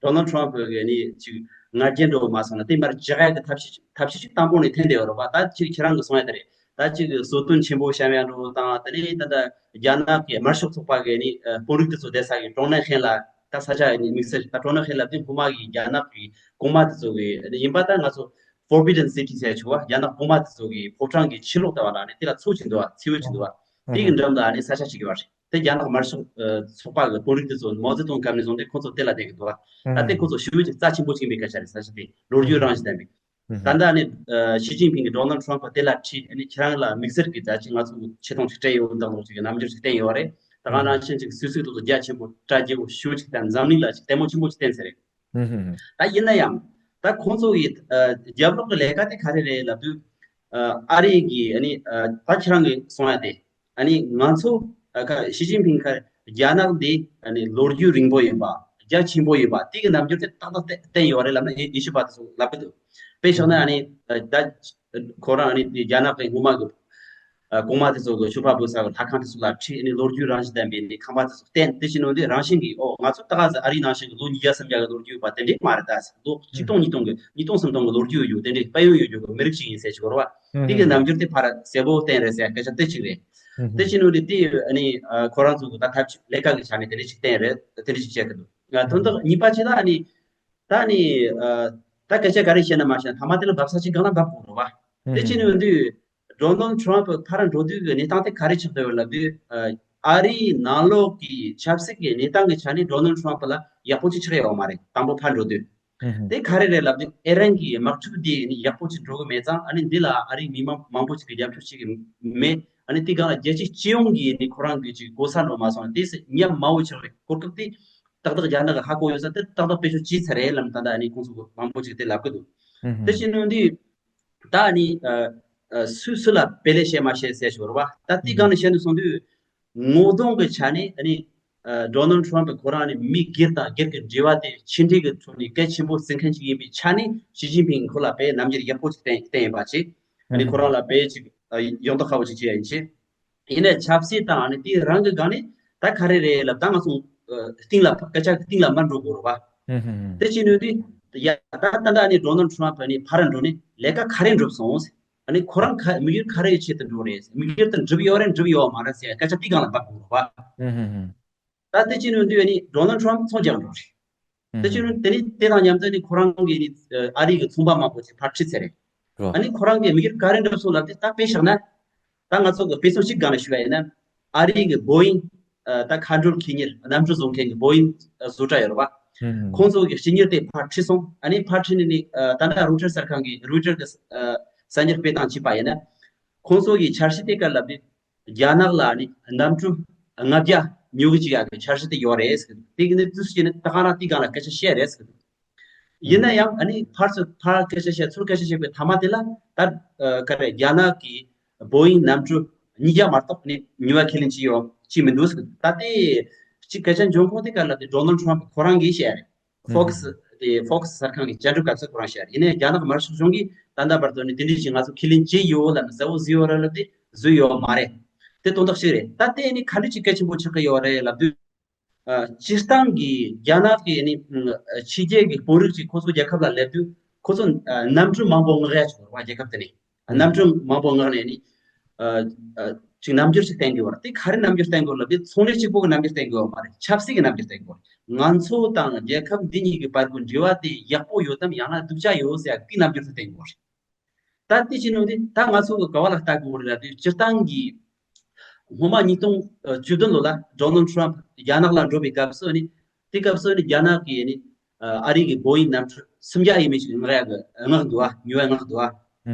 ཌོ་ནལ་ཊམ་གི་ནི་ཅིག་ང་རྒྱལ་འགྲོ་མ་སོང་ན་དེ་མར་ཇག་ཡ་གི་ཐབས་ཤེས་ཐབས་ཤེས་ཅིག་དང་པོ་ནས་འཐེན་བསྡད་ཡོད་རེད་པ། ད་ཅིག་ཁྱེད་རང་གི་གསུང་ཡ་དེ་རེད། ད་ཅིག་གསོལ་སྟོན་ཆེན་པོ་བཤམས་ཡ་འགྲོ་དང་དེ་ནས་ད་ལྟ་རྒྱ་ནག་གི་དམར་ཤོག་ཚོགས་པ་གི་ནི་ཨ། དཔོན་རིགས་དེ་ཚོ་བསྡད་ས་གི་ཀྲོང་ནན་ཧན་ལ་ད་ས་ཆ་ནི་དམིགས་བསལ་ད་ཀྲོང་ནན་ཧན་ལ་དེ་སྔོན་མ་གི་རྒྱ་ནག་གི་གོང་མ་དེ་ཚོ་གི་ཡིན་པ། ད་ང་ཚོ་Forbidden City ཟེར་ཆོག་པ། རྒྱ་ནག་གོང་མ་དེ་ཚོ་གི་ཕོ་བྲང་གི་ཕྱི་ལོགས་ལྟ་བ་ལ་ནི་དེ་ལ་མཚོ་ཅིག་འདུག་པ། མཚེའུ་ཅིག་འདུག་པ། དེ་གི་འགྲམ་ལ་ནི་ས་ཆ་ཅིག་ཡོད་པ་རེད། དེ་རྒྱ་ནག་དམར་ཤོག་ཨ། ཚོགས་པ་གི་དཔོན་རིགས་དེ་ཚོ་མའོ་ཙེ་ཏུང་སྐབས་ནས་བཟུང་སྟེ་ཁོ་ཚོ་དེ་ལ་བསྡད་ཀྱི་འདུག་པ། ད་དེ་ཁོ་ཚོ་ཞེ་པོ་ཅིག་རྩ་ཆེན་པོ་ཅིག་ཡིན་པའི་སྐད་ཆ་རེད། ས་ཆ་དེ་ལོ་རྒྱུས་རང་བཞིན་ལྡན་པའི། ད་ལྟ་ནི་ཨ། ཞི་ཅིན་ཕིང་གིས་ཌོ་ནལ་ཊམ་པ་དེ་ལ་ཁྲིད། ཨ་ནི་ཁྱེད་རང་ལ་དམིགས་བསལ་གྱི་ད་ཅིག་ང་ཚོ་ཆེ་མཐོང་ཅིག་སྤྲད་ཡོད་འདུག་ལོ་ཅིག་གི་རྣམ་འགྱུར་ཅིག་བསྟན་ཡོད་རེད། ད་ག་ནང་བཞིན་ཅིག་སུད་སི་དེ་ཚོ་རྒྱ་ཆེན་པོ་དྲ་རྒྱ་བོ་ཞེ་པོ་ཅིག་དང་འཛམ་གླིང་ལ་ཅིག་ལྟད་མོ་ཆེན་པོ་ཅིག་བསྟན་ཚར་རེད། ད་ཡིན་ན་ཡང་ད་ཁོང་ཚོ་ཡི་ཨ། རྒྱབ་ལོགས་ཀྱི་ལས་ཀ་དེ་ག་རེ་རེད་ལབ་དུས། ཨ། ཨ་རི་གི་ཨ་ནི་ཨ། ད་ཁྱེད་རང་གིས་གསུང་ཡ་དེ། ཨ་ནི་ང་ཚོ་ཨ། ཁ་ཞི་ཅིན་ཕིང་ཁ་རྒྱ་ནག་འདི་ཨ་ནི་ལོ་རྒྱུས་རིང་པོ་ཡིན་པ། རྒྱ་ཆེན་པོ་ཡིན་པ་དེ་གི་རྣམ་འགྱུར་དེ་ཏག་ཏག་བསྟན་ཡོད་རེད་ལབ་ན་ཡིད་ཆེས་པ་དེ་ཚོ་ལབ་གི་འདུག་དཔེ་བཞག་ན་ཨ་ནི་ཨ། ད་ཁོ་རང་ཨ་ནི་རྒྱ་ནག་གི་སྔོན་མ་གི་ཨ། གོང་མ་དེ་ཚོ་གི་ཤོ་ཕག་འབུད་ས་གི་ལྷ་ཁང་དེ་ཚོ་ལ་ཁྲིད། ཨ་ནི་ལོ་རྒྱུས་རང་བཞིན་ལྡན་པའི་ནི་ཁང་པ་དེ་ཚོ་བསྟན། དེ་བྱས་ནས་འདི་རང་བཞིན་གྱིས་ཨོ་ང་ཚོ་ད་ག་ཟེ་ཨ་རིའི་ནང་བཞིན་གྱི་ལོ་ཉིས་བརྒྱ་སུམ་བརྒྱ་གི་ལོ་རྒྱུས་ཡོད་པ་དེ་འདྲས་མ་རེད། ད་ལོ་ཆིག་སྟོང་ཉིས་སྟོང་གི་ཉིས་སྟོང་སུམ་སྟོང་གི་ལོ་རྒྱུས་ཡོད་རྒྱུ་དེ་འདྲས་དཔལ་ཡོན་ཡོད་རྒྱུ་གི་མི་རིགས་ཤིག་ཡིན་ཟེར་གྱི་ཡོད་རེད་བ། དེ་གི་རྣམ་འགྱུར་དེ་ཕར་གསལ་པོ་བསྟན་རེད་ཟེར་སྐད་ཆ་དེ་གཅིག་རེད། དེ་བྱས་ནས་འདི་དེ་ཨ་ནི་ཨ། ཁོ་རང་ཚོ་གི་ད་ཐབས་ལས་ཀ་གི་ཆ་ནས་དེ་འདྲས་ཅིག་བསྟན་རེད། དེ་འདྲས་ཅིག་བྱེད་ཀྱི་འདུག་ཨ། དོན་དག་གཉིས་པ་ཅིག་ལ་ཨ་ནི་ད་ནི་ཨ། ད་སྐད་ཆ་ག་རེ་བཤད་ན་མ་བཤད་ན་ཐ་མ་དེ་ལ་འབབ་ས་ཅིག་སྒང་ལ་འབབ་དགོས་རེད་བ། དེ་བྱས་ནས་འདི་ཌོ་ནལ་ཊམ་པ་ཕར་འགྲོ་དུས་ཀྱི་གནས་སྟངས་དེ་ག་རེ་ཆགས་བསྡད་ཡོད་ལབ་དུས། ཨ། ཨ་རིའི་ནང་ལོགས་ཀྱི་ཆབ་སྲིད་ཀྱི་གནས་སྟངས་ཀྱི་ཆ་ནས་ཌོ་ནལ་ཊམ་པ་ལ་ཡག་པོ་ཅིག་ཆགས་ཡོད་མ་རེད། དང་པོ་ཕར་འགྲོ་དུས། དེ་ག་རེ་རེད་ལབ་དུས་ཨི་རན་གྱི་དམག་འཁྲུག་དེ་ནི་ཡག་པོ་ཅིག་འགྲོ་གི་མེད་ཙང་། ཨ་ནི་འདི་ལ་ཨ་རིའི་མི་མང་མང་པོ་ཅིག་གིས་རྒྱབ་སྐྱོར་བྱེད་ཀྱི་མེད། ཨ་ནི་དེ་སྒང་ལ་རྒྱལ་སྤྱིའི་སྤྱི་ཡོངས་ཀྱིས་ནི་ཁོ་རང་གི་ཅིག་གོ་ས་འགྲོ་མ་སོང་། དེ་སྲིད་ཉམས་དམའ་བོ་ཆགས་པའི་གོ་སྐབས་དེ་ཏག་ཏག་རྒྱ་ནག་གིས་ཧ་གོ་ཡོད་ས་དེ་ཏག་ཏག་བེད་སྤྱོད་བྱས་ཚར་རེད་ལབ། ད་ལྟ་ཨ་ནི་ཁོང་ཚོ་མང་པོ་ཅིག་དེ་ལབ་གི་འདུག་དེ་བྱས་ནས་འདི་ད་ནི་ཨ། ཨ། སུས་སུ་ལ་བེད་ལས་བྱས་མ་བྱས་ཟེར་ཞོར་བ། ད་དེ་སྒང་ནས་བཤད་ནས་སོང་དུས་ངོ་གདོང་གི་ཆ་ནས་ཨ་ནི་ཨ། ཌོ་ནལ་ཊམ་པ་ཁོ་རང་ནི་མི་སྒེར་དང་སྒེར་གྱི་འབྲེལ་བ་དེ་ཕྱི་འབྲེལ་གྱི་ཐོག་ནས་གལ་ཆེན་པོ་བརྩི་མཁན་ཅིག་ཡིན་པའི་ཆ་ནས་ཞི་ཅིན་ཕིང་ཁོ་ལ་བེད་རྣམ་འགྱུར་ཡག་པོ་ཅིག་བསྟན་བསྟན་ཡིན་པ་ཅིག་ཨ་ནི་ཁོ་རང་ལ་བེད་ཅིག་ཨ། ཡོང་ཐབས་ཁག་པོ་ཅིག་བྱས་ཡིན་ཅིག་ཡིན་ནའི་ཆབ་སྲིད་དང་ཨ་ནི་དེ་རང་གི་སྒང་ནས་ད་ག་རེ་རེད་ལབ། ད་ང་ཚོ་ཨ། སྟེང་ལ་སྐད་ཆ་གི་སྟེང་ལ་མར་འགྲོ་དགོས་རེད་བ། དེ་བྱས་ནས་དེ་ཡ་ད་ད་ལྟ་ནི་ཌོ་ནལ་ཊམ་པ་ནི་ཕར་འགྲོ་ནས་ལས་ཀ་ག་རེ་འགྲུབ་སོང་། ཨ་ནི་ཁོ་རང་ག་དམིགས་ཡུལ་ག་རེ་ཆེད་དུ་འགྲོ་རེད། དམིགས་ཡུལ་དེ་འགྲུབ་ཡོད་རེད་འགྲུབ་ཡོད་མ་རེད་ཟེར་སྐད་ཆ་དེ་སྒང་ལ་འབབ་དགོས་རེད་བ། ད་དེ་བྱས་ནས་དེ་ནི་ཌོ་ནལ་ཊམ་པ་ཚོང་རྒྱག་འགྲོ་རེད། དེ་བྱས་ནས་དེ་ནི་དེ་དང་མཉམ་དུ་ནི་ཁོ་རང་གི་ནི་ཨ་རི་གི་ཚོང་པ་མང་པོ་ཅིག་ཕར་ཁྲིད་ཚར་རེད། ཨ་ནི་ཁོ་རང་གི་དམིགས་ཡུལ་ག་རེ་འགྲུབ་སོང་ལབ་དུས་ད་དཔེ་བཞག་ན། ད་ང་ཚོ་གི་དཔེ་མཚོན་གཅིག་སྒང་ནས་ཞུ་བ་ཡིན་ན། ཨ་རི་གི་བོ་ཨིང་ད་མཁའ་འགྲུལ་ཁེ་གཉེར་གནམ་གྲུ་བཟོ་མཁན་གྱི་བོ་ཨིང་བཟོ་གྲྭ་ཡོད་རེད་བ། ཁོང་ཚོ་གི་སྤྱི་གཉེར་དེ་ཕར་ཁྲིད་སོང་། ཨ་ནི་ཕར་ཁྲིད་ནས་ནི་ད་ལྟ་རོའི་ཊར་གསར་ཁང་གི་རོའི་ཊར་གི་གསར་འགྱུར་སྤེལ་སྟངས་བྱས་པ་ཡིན་ན། ཁོང་ཚོ་གི་འཆར་གཞི་དེ་ག་ལབ་དུས། རྒྱ་ནག་ལ་ནི་གནམ་གྲུ་ལྔ་བརྒྱ་ཉོ་གི་བཅུག་ཡག་གི་འཆར་གཞི་དེ་ཡོད་རེད་ཟེར་གི་འདུག་དེ་གི་ནི་དུས་སུ་བྱས་ནས་ད་ག་རང་དེའི་སྒང་ལ་སྐད་ཆ་བཤད་རེད་ཟེར་གི་འདུག་ཡིན་ན་ཡང་ཨ་ནི་ཕར་ཚུར་ཕར་སྐད་ཆ་བཤད་ཚུར་སྐད་ཆ་བཤད་པའི་མཐའ་མ་དེ་ལ་ད་ཨ་ག་རེ་རྒྱ་ནག་གི་བོ་ཨིང་གནམ་གྲུ་ཉིས་བརྒྱ་མ་གཏོགས་ནི་ཉོ་བ་ཁས་ལེན་བྱས་ཡོད་བྱས་མི་འདུག་ཟེར་གི་འདུག་ད་དེ་གཅིག་སྐད་ཆ་འབྱུང་ཁུངས་དེ་ག་ལ་དེ་ཌོ་ནལ་ཊམ་པ་ཁོ་རང་གིས་བཤད་རེད། ཧུམ། ཧྥོག་སི་དེ་ཧྥོག་སི་གསར་ཁང་གི་བཅར་འདྲི་སྐབས་སུ་ཁོ་རང་བཤད་རེད། ཡིན་ནའི་རྒྱ་ནག་དམར་ཤོག་གཞུང་གིས་ད་ལྟ་བར་དུ་ནི་དེ་འདྲ་ཞིག་ང་ཚོ་ཁས་ལེན་བྱས་ཡོད་ལབ་ནས་གསལ་པོ་བཟོས་ཡོད་རེད་ལབ་དེ་བཟོས་ཡོད་མ་རེད། དེ་དོན་དག་ཞིག་རེད། ད་དེ་ནི་ག་འདྲ་ཅིག་གལ་ཆེན་པོ་ཆགས་ཀྱི་ཡོད་རེད་ལབ་དུས། ཨ། སྤྱིར་བཏང་གི་རྒྱ་ནག་གི་ནི་ཕྱི་རྒྱལ་གྱི་དཔོན་རིགས་ཅིག་ཁོ་ཚོ་རྒྱལ་ཁབ་ལ་སླེབས་དུས་ཁོ་ཚོ་ཨ། གནམ་གྲུ་མང་པོ་མངགས་ཡ་ཅིག་ཡོད་རེད་བ། རྒྱལ་ཁབ་དེ་ནས་གནམ་གྲུ་མང་པོ་མངགས་ནས་ནི། ཨ། ཨ། ཅིག་རྣམ་འགྱུར་ཅིག་བསྟན་གྱི་ཡོད་རེད། དེ་ག་རེ་རྣམ་འགྱུར་བསྟན་གྱི་ཡོད་ལབ་དུས་ཚོང་ལས་གཅིག་པོ་གི་རྣམ་འགྱུར་བསྟན་གྱི་ཡོད་མ་རེད། ཆབ་སྲིད་ཀྱི་རྣམ་འགྱུར་བསྟན་གྱི་ཡོད་རེད། ང་ཚོ་དང་རྒྱལ་ཁབ་འདི་གཉིས་ཀྱི་བར་གྱི་འབྲེལ་བ་དེ་ཡག་པོ་ཡོད་དམ་ཡང་ན་སྡུག་ཅག་ཡོད་ཟེར་ཡ་དེའི་རྣམ་འགྱུར་དེ་བསྟན་གྱི་ཡོད་རེད། ད་དེ་བྱས་ནས་དེ་ད་ང་ཚོ་གི་ག་བ་ལ་ལྟ་དགོས་རེད་ལབ་དུས་སྤྱིར་བཏང་གི་སྔོན་མ་ཉིས་སྟོང་བཅུ་བདུན་ལོ་ལ་ཌོ་ནལ་ཊམ་པ་རྒྱ་ནག་ལ་འགྲོ་བའི་སྐབས་སུ་ནི། དེ་སྐབས་སུ་ནི་རྒྱ་ནག་གིས་ནི་ཨ་རི་གི་བོ་ཨིང་གནམ་གྲུ་སུམ་བརྒྱ་ཡས་མས་ཤིག་མངགས་ཡག་གི་མངགས་འདུག་ཨ། ཉོ་ཡ་མངགས་འདུག་ཨ།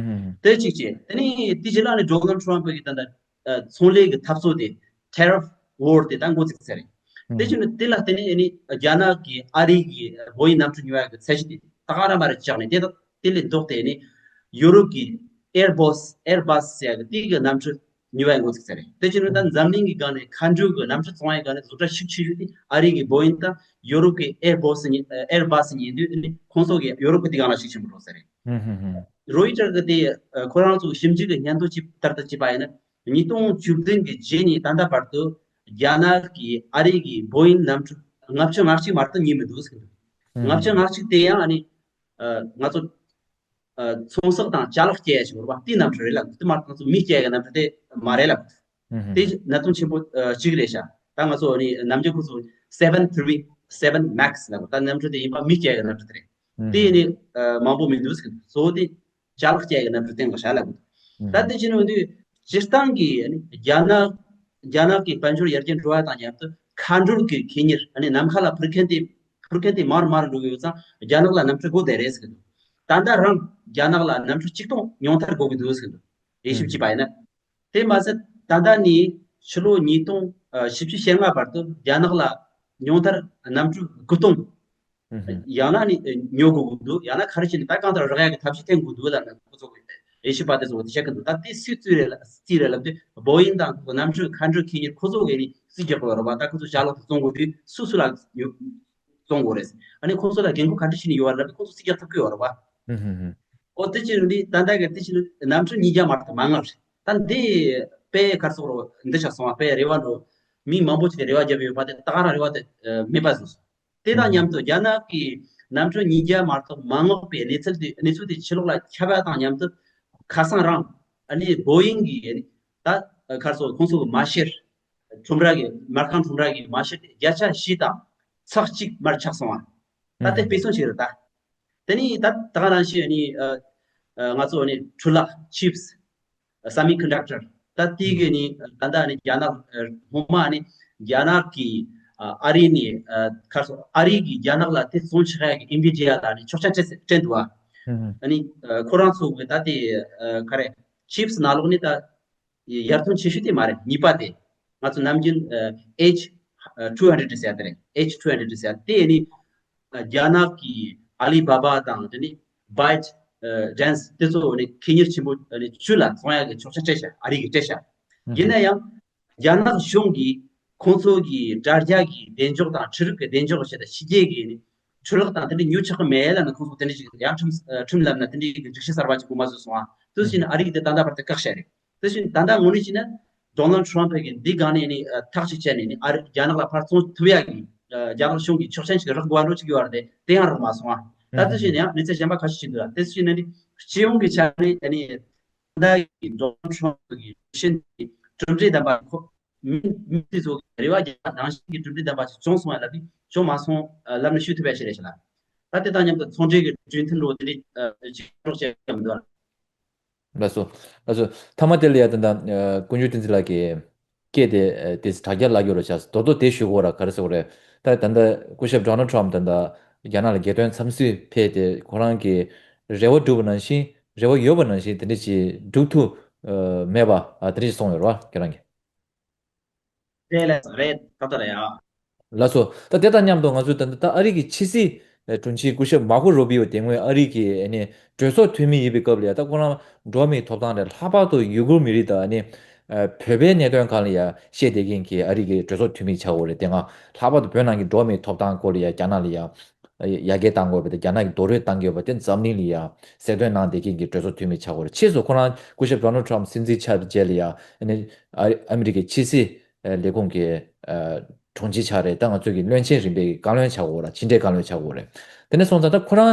དེ་གཅིག་བྱས། དེ་ནས་དེ་རྗེས་ལ་ནི་ཌོ་ནལ་ཊམ་པ་གིས་ད་ལྟ་ཨ་ཚོང་ལས་ཀྱི་འཐབ་རྩོད་དེ་ཊེ་རིཕ་ཝོར་དེ་ད་འགོ་བཙུགས་ཚར་རེད། དེ་བྱས་ནས་དེ་ལ་བརྟེན་ནས་ནི་རྒྱ་ནག་གིས་ཨ་རི་གི་བོ་ཨིང་གནམ་གྲུ་ཉོ་ཡ་གི་ཚད་གཞི་དེ་ད་ག་རང་མ་རེད་བཅག་ནས་དེ་དག་དེ་ལས་ལྡོག་སྟེ་ནི་ཡུ་རོབ་ཀྱི་ཨེར་བྷ་སི་ཨེར་བྷ་སི་ཟེར་ཡ་གི་དེ་གི་གནམ་གྲུ་ཉོ་བའི་འགོ་ཚུགས་ཚར་རེད། དེ་བྱས་ནས་ད་འཛམ་གླིང་གི་སྒང་ནས་མཁའ་འགྲུལ་གྱི་གནམ་གྲུ་བཙོང་བའི་སྒང་ནས་བཟོ་གྲྭ་ཤུགས་ཆེ་ཤོས་དེ་ཨ་རི་གི་བོ་ཨིང་དང་ཡུ་རོབ་ཀྱི་ཨེར་བྷ་སི་ཨེར་བྷ་སི་ཡིན་དུས་ནི་ཁོང་ཚོ་གི་ཡུ་རོབ་ཀྱི་དེ་སྒང་ལ་ཤུགས་ཆེན་པོ་འགྲོ་ཚར་རེད། རོའི་ཊར་གི་དེ་ཁོ་རང་ཚོ་ཞིབ་འཇུག་གི་སྙན་ཐོ་ཅིག་ལྟར་དུ་བྱས་པ་ཡིན་ན། ཉིས་སྟོང་བཅུ་བདུན་གི་རྗེས་ནས་ད་ལྟ་བར་དུ་རྒྱ་ནག་གིས་ཨ་རི་གི་བོ་ཡིན་གནམ་གྲུ་ལྔ་བཅུ་ང་གཅིག་མ་གཏོགས་རྙེད་མི་འདུག་ཟེར་གི་འདུག་ལྔ་བཅུ་ང་གཅིག་དེ་ཡང་ཨ་ནི་ང་ཚོ་ཚོང་ཟོག་དང་ཅ་ལག་སྐྱེལ་ཡ་ཞིག་རེད་པ། དེའི་གནམ་གྲུ་རེད་ལབ་འདུག་དེ་མ་གཏོགས་ང་ཚོ་མི་སྐྱེལ་ཡ་གི་གནམ་གྲུ་དེ་མ་རེད་ལབ་འདུག་དེ་གནད་དོན་ཆེན་པོ་གཅིག་རེད་ཤག་ད་ང་ཚོ་ནི་ནམ་རྒྱུན་ཁོ་ཚོ་seven three seven max ལབ་ད་གནམ་གྲུ་དེ་ཡིན་པ་མི་སྐྱེལ་ཡ་གི་གནམ་གྲུ་དེ་རེད། དེ་ནི་མང་པོ་མི་འདུག་ཟེར་གི་འདུག་གཙོ་བོ་དེ་ཅ་ལག་སྐྱེལ་ཡ་གི་གནམ་གྲུ་དེ་འགོ་ཤག་ལབ་གི་འདུག་ད་དེ་བྱས་ནས་འོན་ཏེ་སྤྱིར་བཏང་གི་ཨ་ནི་རྒྱ་ནག་རྒྱ་ནག་གི་དཔལ་འབྱོར་ཡར་རྒྱས་འགྲོ་བ་དང་མཉམ་དུ་མཁའ་འགྲུལ་གྱི་ཁེ་གཉེར་ཨ་ནི་ནམ་མཁའ་ལ་འཕུར་མཁན་དེ་འཕུར་མཁན་དེ་མར་མར་འགྲོ་གི་ཡོད་ཙང་རྒྱ་ནག་ལ་གནམ་གྲུ་དགོས་བསྡད་རེད་ཟེར་གི་འདུག་ད་ལྟ་རང་རྒྱ་ནག་ལ་གནམ་གྲུ་གཅིག་སྟོང་ཉུང་མཐར་དགོས་ཀྱི་འདུག་ཟེར་གི་འདུག་དབྱེ་ཞིབ་བྱས་པ་ཡིན་ན། དེ་མ་ཟད་ད་ལྟ་ནས་ཕྱི་ལོ་ཉིས་སྟོང་བཞི་བཅུ་ཞེ་ལྔ་བར་དུ་རྒྱ་ནག་ལ་ཉུང་མཐར་གནམ་གྲུ་དགུ་སྟོང་ཡང་ན་ནི་ཉོ་དགོས་ཀྱི་འདུག་ཡང་ན་ག་རེ་བྱས་ནས་ད་གང་ལྟར་རག་ཡག་གི་ཐབས་ཤེས་བསྟེན་དགོས་འདུག་ལབ་ནས་ཁོ་ཚོ་གི་དབྱེ་ཞིབ་པ་དེ་ཚོ་གིས་དེ་བཤད་ཀྱི་འདུག་ད་དེ་སུས་བརྩིས་རེད་ལ་བརྩིས་རེད་ལབ་དུས་བོ་ཡིན་དང་ཁོ་གནམ་གྲུ་མཁའ་འགྲུལ་ཁེ་གཉེར་ཁོ་ཚོ་གིས་ནི་རྩིས་རྒྱག་དགོས་རེད་པ། ད་ཁོ་ཚོ་ཅ་ལག་དེ་བཙོང་དགོས་དུས་སུ་སུ་ལ་ཉོ་བཙོང་དགོས་རེད། ཨ་ནི་ཁོ་ཚོ་ལ་འགན་ཁུར་ག་འདྲ་བྱས་ནས་ཡོད་པ་ལབ་དུས་ཁོ་ཚོ་རྩིས་རྒྱག་ཐུབ་ཀྱི་ཡོད་རེད་པ། ཨོ་དེ་ཅི་རེད། ད་ལྟ་གི་དེ་ཅི་རེད། གནམ་གྲུ་ཉིས་བརྒྱ་མ་གཏོགས་མ་མངགས་རེད། ད་འདི་དཔེ་ག་རེ་ཟེར་དགོས་རེད། འདི་ཆགས་སོང་བ། དཔེ་རེ་བ་འགྲོ། མི་མང་པོ་ཅིག་གིས་རེ་བ་བརྒྱབ་ཡོད་པ་དེ་ད་ག་རང་རེ་བ་དེ་མེད་པ་བཟོས་སོང་། དེ་དང་མཉམ་དུ་རྒྱ་ནག་གིས་གནམ་གྲུ་ཉིས་བརྒྱ་མ་གཏོགས་མ་མངགས་པའི་གནས་ཚུལ་དེ་གནས་ཚུལ་དེ་ཕྱི་ལོགས་ལ་ཁྱབ་པ་དང་མཉམ་དུ་ཁ་སང་རང་ཨ་ནི་བོ་ཡིང་གི་ད་ག་རེ་ཟེར་དགོས་རེད། ཁོང་ཚོ་གི་མ་ཤེར་ཁྲོམ་ར་གི་མ་རྐང་ཁྲོམ་ར་གི་མ་ཤེར་དེ་བརྒྱ་ཆ་བཞི་དང་ཚེག་གཅིག་མར་ཆག་སོང་བ། ད་དེ་དཔེ་མཚོན་ཞིག་རེད་ད། དེ་ནི་ད་ད་ག་ནང་བཞིན་ནི་ཨ་ཨ་ང་ཚོ་ནི་འཕྲུལ་ལག་chips semiconductor ད་དེ་གི་ནི་ད་ལྟ་ནི་རྒྱ་ནག་ཨ་སྔོན་མ་ནི་རྒྱ་ནག་གི་ཨ་ཨ་རི་ནི་ཨ་ག་རེ་ཟེར་ཨ་རི་གི་རྒྱ་ནག་ལ་དེ་བཙོང་ཆགས་ཡག་གི་Nvidia ལ་ནི་ཆོག་མཆན་སྤྲད་སྤྲད་འདུག་ཨ། ཨ་ནི་ཨ་ཁོ་རང་ཚོ་གི་ད་དེ་ཨ་ག་རེ་chips ནང་ལོགས་ནི་ད་ཡར་ཐོན་ཆེ་ཤོས་དེ་མ་རེད། གཉིས་པ་དེ། ང་ཚོ་ནམ་རྒྱུན་ཨ་H two hundred ཟེར་ཡ་དེ་རེད། H two hundred ཟེར་ཡ་དེ་ནི་ཨ་རྒྱ་ནག་གི་Alibaba དང་དེ་ནི་ByteDance དེ་ཚོ་ནི་ཁེ་གཉེར་ཆེན་པོ་ཨ་ནི་བཅུ་ལ་བཙོང་ཡག་གི་ཆོག་མཆན་སྤྲད་ཤག་ཨ་རི་གིས་སྤྲད་ཤག་ཡིན་ན་ཡང་རྒྱ་ནག་གཞུང་གིས་ཁོང་ཚོ་གི་དྲ་རྒྱ་གི་གདེང་འཇོག་དང་འཕྲུལ་རིག་གི་གདེང་འཇོག་བྱས་ཏེ་ཕྱི་རྒྱལ་གྱི་ནི་འཕྲུལ་ལག་དང་དེ་འདྲ་ཉོ་ཆོག་གི་མེད་ལབ་ནས་ཁོང་ཚོ་དེ་འདྲ་ཞིག་ཡང་ཁྲིམས་ཨ་ཁྲིམས་ལབ་ན་དེ་འདྲའི་གི་སྒྲིག་གཞི་གསར་པ་ཅིག་དགོས་མ་བཟོས་སོང་ཨ། དེ་བཞིན་ཨ་རི་གིས་དེ་ད་ལྟ་བར་དུ་བཀག་བཞག་རེད། དེ་བཞིན་ད་ལྟ་དངོས་གནས་བྱས་ན་Donald Trump གིས་འདི་སྒང་ནས་ནི་ཨ་ཐག་གཅིག་བཅད་ནས་ནི་ཨ་རི་རྒྱ་ནག་ལ་ཕར་བཙོང་ཐུབ་ཡག་གི་ཨ་རྒྱ་ནག་གཞུང་གིས་ཆོག་མཆན་ཞིག་རག་དགོས་པ་འདྲ་ཅིག་ཡོད་རེད་དེ། དེ་ཡང་རག་མ་སོང་ཨ། ད་དེ་བཞིན་ཡང་གནས་ཚུལ་གཞན་པ་ཁ་ཤས་ཅིག་འདུག་ཨ། དེ་བཞིན་ནི་སྤྱི་ཡོངས་ཀྱི་ཆ་ནས་ཨ་ནི་ད་ལྟ་གི་Donald Trump གི་ཤིན་ཏུ་གྲུབ་འབྲས་ལྡན་པ་ཁོ་མི་མི་དེ་ཚོ་རེ་བ་རྒྱག་པ་ནང་བཞིན་གྱི་གྲུབ་འབྲས་ལྡན་པ་ཞིག་བྱུང་སོང་བ་ལབ་ནི་བྱུང་མ་སོང་ལབ་ནི་ཤོད་ཐུབ་པ་ཞིག་རེད་ཤག་ལ། ད་དེ་དང་མཉམ་དུ་ཚོང་འབྲེལ་གྱི་གྲོས་མཐུན་འགྲོ་དེ་འདྲའི་ཅིག་རོགས་བྱེད་ཀྱི་མི་འདུག་ལགས་སོ། ལགས་སོ། མཐའ་མ་དེ་ལ་ཡ་ད་ལྟ་ཀུན་སྤྱོད་བསྟན་འཛིན་ལགས་ཀྱིས་སྐད་དེ་དེ་དྲ་རྒྱ་ལ་གྱུར་བ་ཆགས་སོང་། དོ་དོ་དེ་ཞུ་དགོས་ར་ག་རེ་ཟེར་དགོས་རེད། ད་ད་ལྟ་སྐུ་ཞབས་Donald Trump ད་ལྟ་རྒྱ་ནག་ལ་རྒྱལ་དོན་འཚམས་གཟིགས་ཕེབས་ཏེ་ཁོ་རང་གི་རེ་བ་བསྒྲུབས་པ་ནང་བཞིན་རེ་བ་ཡོད་པ་ནང་བཞིན་དེ་འདྲ་ཅིག་སྒྲུབ་ཐུབ་མེད་པ་དེ་འདྲ་ཅིག་སོང་ཡོད་རེད་བ་ཁྱེད་རང་གིས། རེད་ལགས་རེད་ད་ལྟ་རེད་ཨ། ལགས་སོ། ད་དེ་དང་མཉམ་དུ་ང་ཚོས་ད་ད་ཨ་རི་གི་ཕྱི་སྲིད་དྲུང་ཆེ་སྐུ་ཞབས་མར་ཁོ་རུ་བི་ཡོ་དེ་སྔོན་ཨ་རི་གི་ཨ་ནི་གྲོས་ཚོགས་འཐུས་མི་ཡིན་པའི་སྐབས་ལ་ཡ་ད་ཁོ་རང་འགྲོ་བ་མིའི་ཐོབ་ཐང་རེད། ལྷག་པར་དུ་ཡུ་གུར་མི་རིགས་དང་ཨ་ནི་བོད་པའི་གནད་དོན་སྒང་ལ་ཡ་བཤད་བསྡད་མཁན་གྱི་ཨ་རི་གི་གྲོས་ཚོགས་འཐུས་མི་ཆགས་ཡོད་རེད། དེ་སྔ་ལྷག་པར་དུ་བོད་ནང་གི་འགྲོ་བ་མིའི་ཐོབ་ཐང་སྐོར་ལ་ཡ་རྒྱ་ནག་ལ་ཡ་ཡར་རྒྱས་བཏང་དགོས་པ་དང་རྒྱ་ནག་གིས་རྡོག་རོལ་བཏང་གི་ཡོད་པ་དེ་འཛམ་གླིང་ལ་ཡ་གསལ་སྟོན་གནང་བསྡད་མཁན་གྱི་གྲོས་ཚོགས་འཐུས་མི་ཆགས་ཡོད་རེད། ཕྱིས་སུ་ཁོ་རང་སྐུ་ཞབས་Donald Trump སྲིད་འཛིན་ཆགས་པའི་རྗེས་ལ་ཡ་ཨ་ནི་ཨ་ཨ་མི་རི་ཀའི་ཕྱི་སྲིད་ལས་ཁུངས་ཀྱི་དྲུང་ཆེ་ཆགས་རེད། ད་ང་ཚོ་གི་བློན་ཆེན་རིམ་པའི་བཀའ་བློན་ཆགས་ཡོད་རེད། ཕྱི་འབྲེལ་བཀའ་བློན་ཆགས་ཡོད་རེད། དེ་ནས་སོང་ཙང་ད་ཁོ་རང་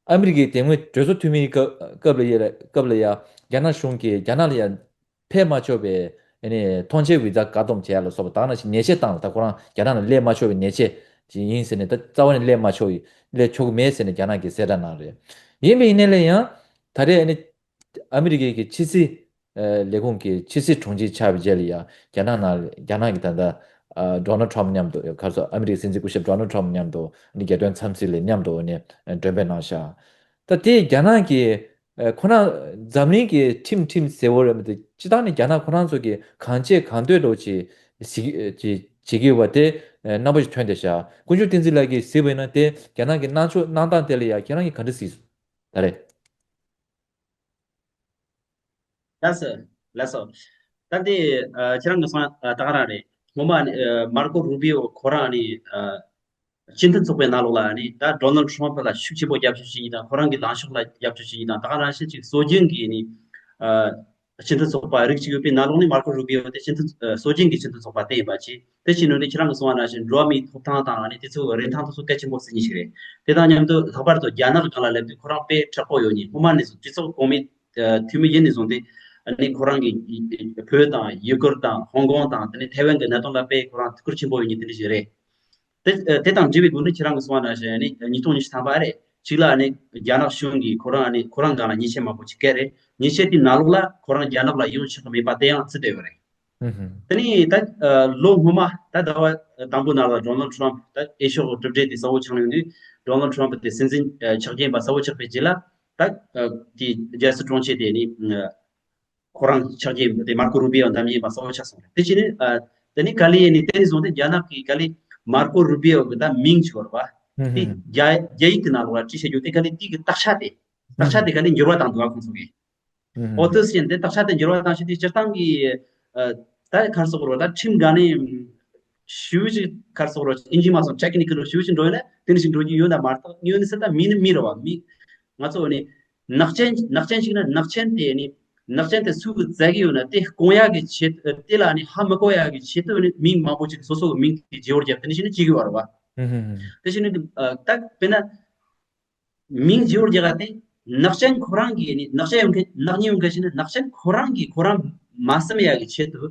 ཨ་མི་རི་ཀའི་དེ་སྔོན་གྲོས་ཚོགས་འཐུས་མིའི་སྐབས་སྐབས་ལ་ཡ་སྐབས་ལ་ཡ་རྒྱ་ནག་གཞུང་གིས་རྒྱ་ནག་ལ་ཡ་ཕེབས་མ་ཆོག་པའི་ཨ་ནི་ཐོངས་མཆན་བི་ཛ་བཀག་སྡོམ་བྱས་ཡ་ལ་སོགས་པ་དག་ནང་བཞིན་ཉེས་ཆད་བཏང་ལ། ད་ཁོ་རང་རྒྱ་ནག་ལ་སླེབས་མ་ཆོག་པའི་ཉེས་ཆད་ཅིག་ཡིན་ཟེར་ནས་ད་རྩ་བ་ནས་སླེབས་མ་ཆོག་སླེབས་ཆོག་གི་མེད་ཟེར་ནས་རྒྱ་ནག་གིས་གསལ་བསྒྲགས་གནང་རེད། ཡིན་པ་ཡིན་ནའི་ལས་ཡང་ད་རེས་ཨ་ནི་ཨ་མི་རི་ཀའི་གི་ཕྱི་སྲིད་ལས་ཁུངས་ཀྱི་ཕྱི་སྲིད་དྲུང་ཆེ་ཆགས་པའི་རྗེས་ལ་ཡ་རྒྱ་ནག་ནང་རྒྱ་ནག་གི་ད་ལྟ་Donald Trump མཉམ་དུ་ག་རེ་ཟེར་ཨ་མི་རི་ཀའི་སྲིད་འཛིན་སྐུ་ཞབས་Donald Trump མཉམ་དུ་ཨ་ནི་རྒྱལ་དོན་འཚམས་གཟིགས་ལ་མཉམ་དུ་ཨ་ནི་མགྲོན་འབོད་གནང་ཤག་ད་དེ་རྒྱ་ནག་གི་ཨ་ཁོ་རང་འཛམ་གླིང་གི་ཁྲིམས་ཁྲིམས་ཟེར་བ་རེད་མི་འདུག་སྤྱིར་བཏང་ནས་རྒྱ་ནག་ཁོ་རང་ཚོ་གི་གང་བྱེད་གང་འདོད་འདྲ་བོ་ཅིག་བྱེད་ཀྱི་ཡོད་པ་དེ་རྣམ་པ་ཞིག་ཐོན་བསྡད་ཤག་ཀུན་སྤྱོད་བསྟན་འཛིན་ལགས་ཀྱིས་གཟིགས་པ་ཡིན་ན་དེ་རྒྱ་ནག་གི་གནང་ཕྱོགས་གནང་སྟངས་དེ་ལ་ཡ་ཁྱེད་རང་གིས་ག་འདྲ་གཟིགས་སོང་ད་རེད། ལགས་སོ། ལགས་སོ། ད་དེ་ཨ་ཁྱེད་རང་གིས་གསུངས་ཨ་ད་ག་རང་རེད། སྔོན་མ་ནི་ཨ་མར་ཀོ་རུ་བི་ཡོ་ཁོ་རང་ནི་ཨ་ སྤྱི་མཐུན་ཚོགས་པའི་ནང་ལོགས་ལ་ནི་ད་ཌོ་ནལ་ཌི་ཊརམ་ཕི་ལ་ཤུགས་ཆེན་པོ་རྒྱབ་སྐྱོར་བྱེད་མཁན་དང་ཁོ་རང་གི་ལངས་ཕྱོགས་ལ་རྒྱབ་སྐྱོར་བྱེད་མཁན་དང་ད་ག་ནང་བཞིན་ཅིག་སྲོལ་རྒྱུན་གྱི་ནི་ཨ་སྤྱི་མཐུན་ཚོགས་པ་རིགས་གཅིག་ཡོད་པའི་ནང་ལོགས་ནས་མར་ཀོ་རུ་བི་ཨོ་དེ་སྤྱི་མཐུན་ཨ་སྲོལ་རྒྱུན་གྱི་སྤྱི་མཐུན་ཚོགས་པ་དེ་ཡིན་པ་བྱས། དེ་བྱས་ནས་ནི་ཁྱེད་རང་གིས་གསུངས་པ་ནང་བཞིན་འགྲོ་བ་མིའི་ཐོབ་ཐང་དང་ནི་དེ་ཚོའི་རིན་ཐང་དེ་ཚོ་གལ་ཆེན་པོ་ཟེར་མཁན་ཞིག་རེད། དེ་དང་མཉམ་དུ་ལྷག་པར་དུ་རྒྱ་ནག་གི་སྒང་ལ་སླེབས་དུས་ཁོ་རང་དཔེ་མཁྲེགས་པོ་ཡོད་མཁན། སྔོན་མ་ནས་བཟུང་སྤྱི་ཚོགས་གོང་མའི་ཨ་འཐུས་མི་ཡིན་ནས་བཟུང་སྟེ་ཨ་ནི་ཁོ་རང་གི་བོད་དང་ཡུ་གུར་དང་ཧོང་ཀོང་དང་དེ་ནས་ཐའེ་ཝན་གྱི་གནད་དོན་ལ་དཔེ་ཁོ་རང་ཐུགས་ཁུར་ཆེན་པོ་ཡོད་མཁན་དེ་འདྲ་ཞིག་རེད། དེ་ཨ་དེ་དང་འབྲེལ་བའི་སྒོ་ནས་ཁྱེད་རང་གིས་གསུངས་པ་ནང་བཞིན་ནི་ཉིས་སྟོང་ཉི་ཤུ་ཐམ་པ་རེད། གཅིག་ལ་ནི་རྒྱ་ནག་གཞུང་གིས་ཁོ་རང་ནི་ཁོ་རང་སྒང་ལ་ཉེས་ཆད་མང་པོ་ཅིག་བཀལ་རེད། ཉེས་ཆད་དེའི་ནང་ལོགས་ལ་ཁོ་རང་རྒྱ་ནག་ལ་ཡོང་ཆོག་གི་མེད་པ་དེ་ཡང་བརྩིས་བསྡད་ཡོད་རེད། ཧུམ་ཧུམ། དེ་ནས་ད་ཨ་ལོ་སྔོན་མ་ད་ཟླ་བ་དང་པོ་ནང་ལ་ཌོ་ནལ་ཌི་ཊརམ་ཕི་ད་ཨེ་ཤོག་གི་གྲུབ་འབྲས་དེ་གསལ་བོ་ཆགས་ཡོང་དུས། ཌོ་ནལ་ཌི་ཊརམ་ཕི་དེ་སྲིད་འཛིན་ཨ་ཆགས་རྒྱུ་ཡིན་པ་གསལ་བོ་ཆགས་པའི་རྗེས་ལ་ད་ཨ་དེ་རྒྱལ་སྲིད་དྲུང་ཆེ་དེ་ནི་ཨ་ཁོ་རང་ཆགས་རྒྱུ་ཡིན་པ་དེ་མར་ཀོ་རུ་བི་ཨོ་འདེམས་རྒྱུ་ཡིན་པ་གསལ་བོ་ཆགས་སོང་རེད། དེ་བྱས་ནས་ཨ་དེ་ནས་ག་ལེ་ཡིན་ནི་དེ་ནས་བཟུང་སྟེ་རྒྱ་ནག་གིས་ག་ལེ་མར་ཀོ་རུ་བི་ཨོ་གི་ད་མིང་ཅིག་ཡོད་རེད་པ། ཧུམ་དེ་ཧུམ། རྒྱ་རྒྱ་ཡིག་གི་ནང་ལོགས་ལ་བྲིས་བྱས་རྒྱུ་དེ་ག་ལེ་དེ་གི་དག་ཆ་དེ་དག་ཆ་དེ་ག་ལེ་འགྱུར་བ་བཏང་འདུག་ཨ་ཁོང་ཚོ་གིས། ཨོ་དེ་བཞིན་དེ་དག་ཆ་དེ་འགྱུར་བ་བཏང་ཞིག་དེ་སྤྱིར་བཏང་གི་ཨ་ད་ག་རེ་ཟེར་དགོས་རེད། ད་ཁྲིམས་སྒང་ནས་ཞེ་པོ་ཅིག་ག་རེ་ཟེར་དགོས་རེད། ཨིན་ཇི་མ་སོང་ཊེག་ནི་ཀལ་ཞེ་པོ་ཅིག་འགྲོ་ཡོད་ན་དེ་འདྲ་ཞིག་འགྲོ་རྒྱུ་ཡོད་ན་མ་གཏོགས། ཡོད་ནི་ཟེར་ད་མི་ནི་མི་རེད་བ། མི་ང་ཚོ་ནི་ནག་ཅན་ནག་ཅན་ཞིག་ན་ནག་ཅན་དེ་ནི་ནག་ཅན་དེ་སུ་གིས་བཙལ་གི་ཡོད་ན་དེ་སྐོང་ཡག་གི་ཆེད་དེ་ལ་ནི་ཧ་མི་གོ་ཡག་གི་ཆེད་དུ་ནི་མིང་མང་པོ་ཅིག་སོ་སོ་གི་མིང་དེ་བརྗེ་བོ་བརྒྱབ་དེ་འདྲ་ཞིག་ནི་བྱེད་གི་ཡོད་རེད་བ། དེ་བཞིན་ནི་ཨ་ད་དཔེར་ན། མིང་བརྗེ་བོ་རྒྱག་ག་དེ་ནག་ཅན་ཁོ་རང་གིས་ནི་ནག་ཅན་ཡོང་མཁན་ནག་ཉེས་ཡོང་མཁན་ཞིག་ནི་ནག་ཅན་ཁོ་རང་གིས་ཁོ་རང་མ་བསམ་ཡག་གི་ཆེད་དུ་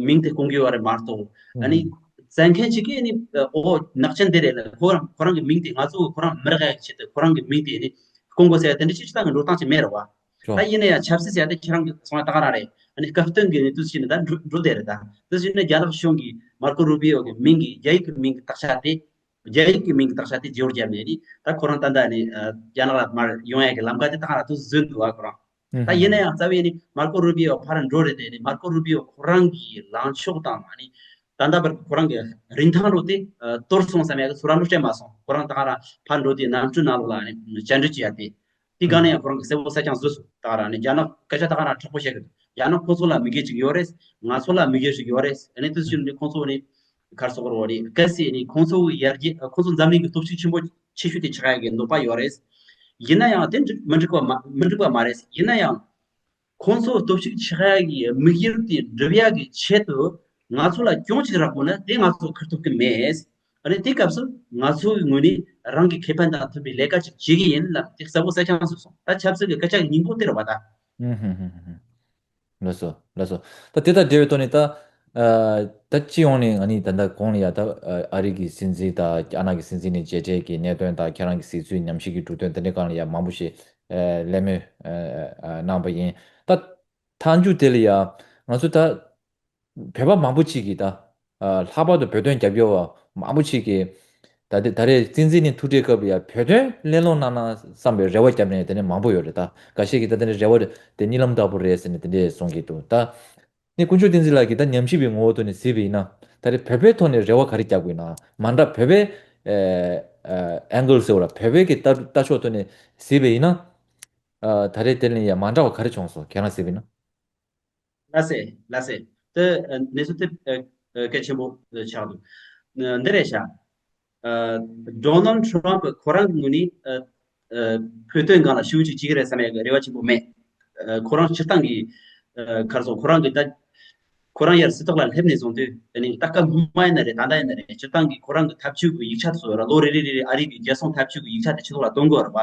མིང་དེ་སྐོང་གི་ཡོད་རེད་མ་གཏོགས། ཨ་ནི་བཙལ་མཁན་ཞིག་གིས་ནི་ཨོ་ནག་ཅན་དེ་རེད་ལ་ཁོ་རང་ཁོ་རང་གི་མིང་དེ་ང་ཚོ་ཁོ་རང་མི་རག་ཡག་གི་ཆེད་དུ་ཁོ་རང་གི་མིང་དེ་ནི་སྐོང་དགོས་ཟེར་ཡ་དེ་འདྲ་ཅིག་སྤྱིར་བཏང་གི་འགྲོ་སྟངས་ཅིག་མེད་རེད་བ། ད་ཡིན་ན་ཡང་ཆབ་སྲིད་ཟེར་ཡ་དེ་ཁྱེད་རང་གིས་གསུངས་ཡ་ད་ག་རང་རེད། ཨ་ནི་སྐབས་བསྟུན་གྱི་ནི་དུས་ཕྱིན་ནི་ད་འགྲོ་འགྲོ་བསྡད་རེད། ད་དུས་ཕྱིན་ནི་རྒྱ་ནག་གཞུང་གིས་མར་ཀོ་རུ་བི་ཨོ་གི་མིང་གི་རྒྱ་ཡིག་གི་མིང་གི་དག་ཆ་དེ། རྒྱ་ཡིག་གི་མིང་གི་དག་ཆ་དེ་བརྗེ་བོ་བརྒྱབ་ནས་ནི་ད་ཁོ་རང་ད་ལྟ་ནི་ཨ་རྒྱ་ནག་ལ་མར་ཡོང་ཡ་གི་ལམ་ཁ་དེ་ད་ག་རང་དུ་བཟོས་འདུག་ཨ་ཁོ་རང་། ད་ཡིན་ན་ཡང་རྩ་བའི་ནི་མར་ཀོ་རུ་བི་ཨོ་ཕར་འགྲོ་རེད་དེ་ནི་མར་ཀོ་རུ་བི་ཨོ་ཁོ་རང་གི་ལངས་ཕྱོགས་དང་ནི་ད་ལྟ་བར་ཁོ་རང་གི་རིན་ཐང་རུ་དེ་ཨ་གཏོར་སོང་བསམ་ཡ་གི་ཚོར་བ་འདྲ་སྤྲད་མ་སོང་། ཁོ་རང་ད་ག་རང་ཕར་འགྲོ་དུས་གནམ་གྲུ་ནང་ལོགས་ལ་ནི་བཅར་འདྲི་བྱེད་ཡ་དེ། དེ་སྒང་ནས་ཡང་ཁོ་རང་གི་གསལ་པོ་གསལ་རྐྱང་བཟོས་སོང་། ད་ག་རང་ནི་རྒྱ་ནག་སྐད་ཆ་ད་ག་རང་དྲག་པོ་བཤད་གི་འདུག་རྒྱ་ནག་ཁོ་ཚོ་ལ་མི་སྒེར་ཅིག་ཡོད་རེད། ང་ཚོ་ལ་མི་སྒེར་ཞིག་ཡོད་རེད། ཨ་ནི་དེ་ཚོ་ནི་ཁོང་ཚོ་ནི་ག་རེ་ཟེར་དགོས་རེད། གལ་སྲིད་ནི་ཁོང་ཚོ་གི་ཡར་རྒྱས་ཁོང་ཚོ་འཛམ་གླིང་གི་སྟོབས་ཤུགས་ཆེན་པོ་ཆེ་ཤོས་དེ་ཆགས་ཡ་གི་འདོད་པ་ཡོད་རེད། ཡིན་ན་ཡང་དེ་འགྲིག་མི་འགྲིག་པ་མ་མི་འགྲིག་པ་མ་རེད། ཡིན་ན་ཡང་ཁོང་ཚོ་སྟོབས་ཤུགས་ཆགས་ཡ་གི་དམིགས་ཡུལ་དེ་འགྲུབ་ཡ་གི་ཆེད་དུ་ང་ཚོ་ལ་གྱོང་ཅིག་རག་དགོས་ན་དེ་ང་ཚོ་ཁུར་ཐུབ་ཀྱི་མེད། ཨ་ནི་དེ་སྐབས་སུ་ང་ཚོའི་ངོས་ནས་རང་གི་ཁེ་ཕན་དང་མཐུན་པའི་ལས་ཀ་ཅིག་བྱེད་ཀྱི་ཡིན་ལབ་དེ་གསལ་པོ་གསལ་རྐྱང་བཟོས་སོང་། ད་ཆབ་སྲིད་ཀྱི་སྐད་ཆ་གི་སྙིང་པོ་དེ་རེད་བ་ད། ཧུམ་ཧུམ་ཧུམ་ཧུམ། ལགས་སོ། ལགས་སོ། ད་དེ་དང་འབྲེལ་བའི་ཐོག་ནས་ད་ཨ་ད་སྤྱི་ཡོངས་ནས་ང་ནི་ད་ལྟ་གོང་ལ་ཡ་ད་ཨ་རི་གི་སྲིད་འཛིན་དང་རྒྱ་ནག་གི་སྲིད་འཛིན་ནས་མཇལ་འཕྲད་ཀྱི་གནད་དོན་དང་ཁྱེད་རང་གི་གཟིགས་ཚུལ་ཉམས་ཞིབ་ཀྱི་གྲུབ་དོན་དེ་འདྲའི་སྒང་ལ་ཡ་མང་པོ་ཞིག་ཨ་གླེང་མོལ་ཨ་ཨ་གནང་པ་ཡིན། ད་མཐའ་མཇུག་དེ་ལ་ཡ་ང་ཚོ་ད་བོད་པ་མང་པོ་ཅིག་གིས་ད་ཨ་ལྷག་པར་དུ་བོད་དོན་རྒྱབ་སྐྱོར་བ་མང་པོ་ཅིག་གིས་ད་ལྟ་ད་རེས་སྲིད་འཛིན་ནས་ཐུག་འཕྲད་སྐབས་ལ་ཡ་བོད་དོན་གླེང་སློང་གནང་ན་བསམ་པའི་རེ་བ་བརྒྱབ་ནས་དེ་ནས་མང་པོ་ཡོད་རེད། ད་འགའ་ཤས་ཀྱིས་ད་དེ་འདྲའི་རེ་བ་དེ་གཉིད་ལམ་ལྟ་བུ་རེད་ཟེར་ནས་དེ་འདྲས་གསུང་གི་འདུག་ད་ནི་དཀོན་མཆོག་བསྟན་འཛིན་ལགས་ཀྱིས་ད་ཉམས་ཞིབ་པའི་ངོ་བོ་ཐོག་ནས་གཟིགས་པ་ཡིན་ན་ད་རེས་བོད་པའི་ཐོག་ནས་རེ་བ་ག་རེ་བརྒྱབ་དགོས་ན་མ་འདྲ་བོད་པའི་ཨེ་ཨེ་ཨེང་གལ་ཟེར་བ་ལ་བོད་པའི་གི་ལྟ་ལྟ་ཕྱོགས་ཐོག་ནས་གཟིགས་པ་ཡིན་ན་ཨ་ད་རེས་དེ་ལ་ཡ་མ་འདྲ་བ་ག་རེ་བྱུང་སོང་ཁྱེད་རང་གཟིགས་པ་ཡིན་ན། ལགས་སེ་ལགས་སེ། དེ་ཨ་གནས་ཚུལ་དེ་ཨ་ཨ་གལ་ཆེན་པོ་ཆགས་འདུག་ཨ་འདི་རེད་ཤག་ཨ་ཌོ་ནལ་ཌི་ཊརམ་ཕི་ཁོ་རང་གི་ངོས་ནས་ཨ་ཨ་བོད་དོན་སྒང་ལ་ཤུགས་ཅིག་བྱེད་ཀྱི་རེད་བསམ་ཡག་གི་རེ་བ་ཆེན་པོ་མེད། ཨ་ཁོ་རང་སྤྱིར་བཏང་གི་ཨ་ག་རེ་ཟེར་ཁོ་རང་གི་ད་ཁོ་རང་ཡར་སྲིད་ཐོག་ལ་སླེབས་ནས་བཟུང་དུས་ཨ་ནི་ད་སྐབས་སྔོན་མ་ཡིན་ན་རེད་ད་ལྟ་ཡིན་ན་རེད་སྤྱིར་བཏང་གི་ཁོ་རང་གི་ཐབས་ཇུས་ཀྱི་ཡིག་ཆ་དེ་ཚོ་ཡོད་ར། ལོ་རེ་རེ་རེ་ཨ་རི་གི་རྒྱལ་སྲུང་ཐབས་ཇུས་ཀྱི་ཡིག་ཆ་དེ་ཕྱི་ལོགས་ལ་གཏོང་དགོས་ར་བ།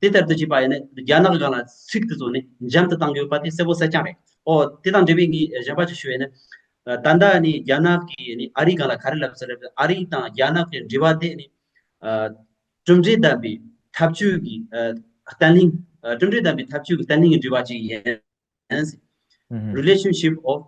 དེ་ལྟར་དུ་བྱས་པ་ཡིན་ན་རྒྱ་ནག་སྒང་ལ་ཚིག་དེ་ཚོ་ནི་འཇམ་དུ་བཏང་དགོས་པ་དེ་གསལ་པོ་གསལ་རྐྱང་རེད། ཨོ་དེ་དང་འབྲེལ་བའི་ངས་གཞན་པ་ཅིག་ཞུ་ཡིན་ན། ད་ལྟ་ནི་རྒྱ་ནག་གིས་ནི་ཨ་རི་སྒང་ལ་ག་རེ་ལབ་ཟེར་ལབ་ཨ་རི་དང་རྒྱ་ནག་གི་འབྲེལ་བ་དེ་ནི་གྲུབ་འབྲས་ལྡན་པའི་འཐབ་ཇུས་ཀྱི་བརྟན་ལྷིང་གྲུབ་འབྲས་ལྡན་པའི་འཐབ་ཇུས་ཀྱི་བརྟན་ལྷིང་གི་འབྲེལ་བ་ཅིག་ཡིན། Relationship of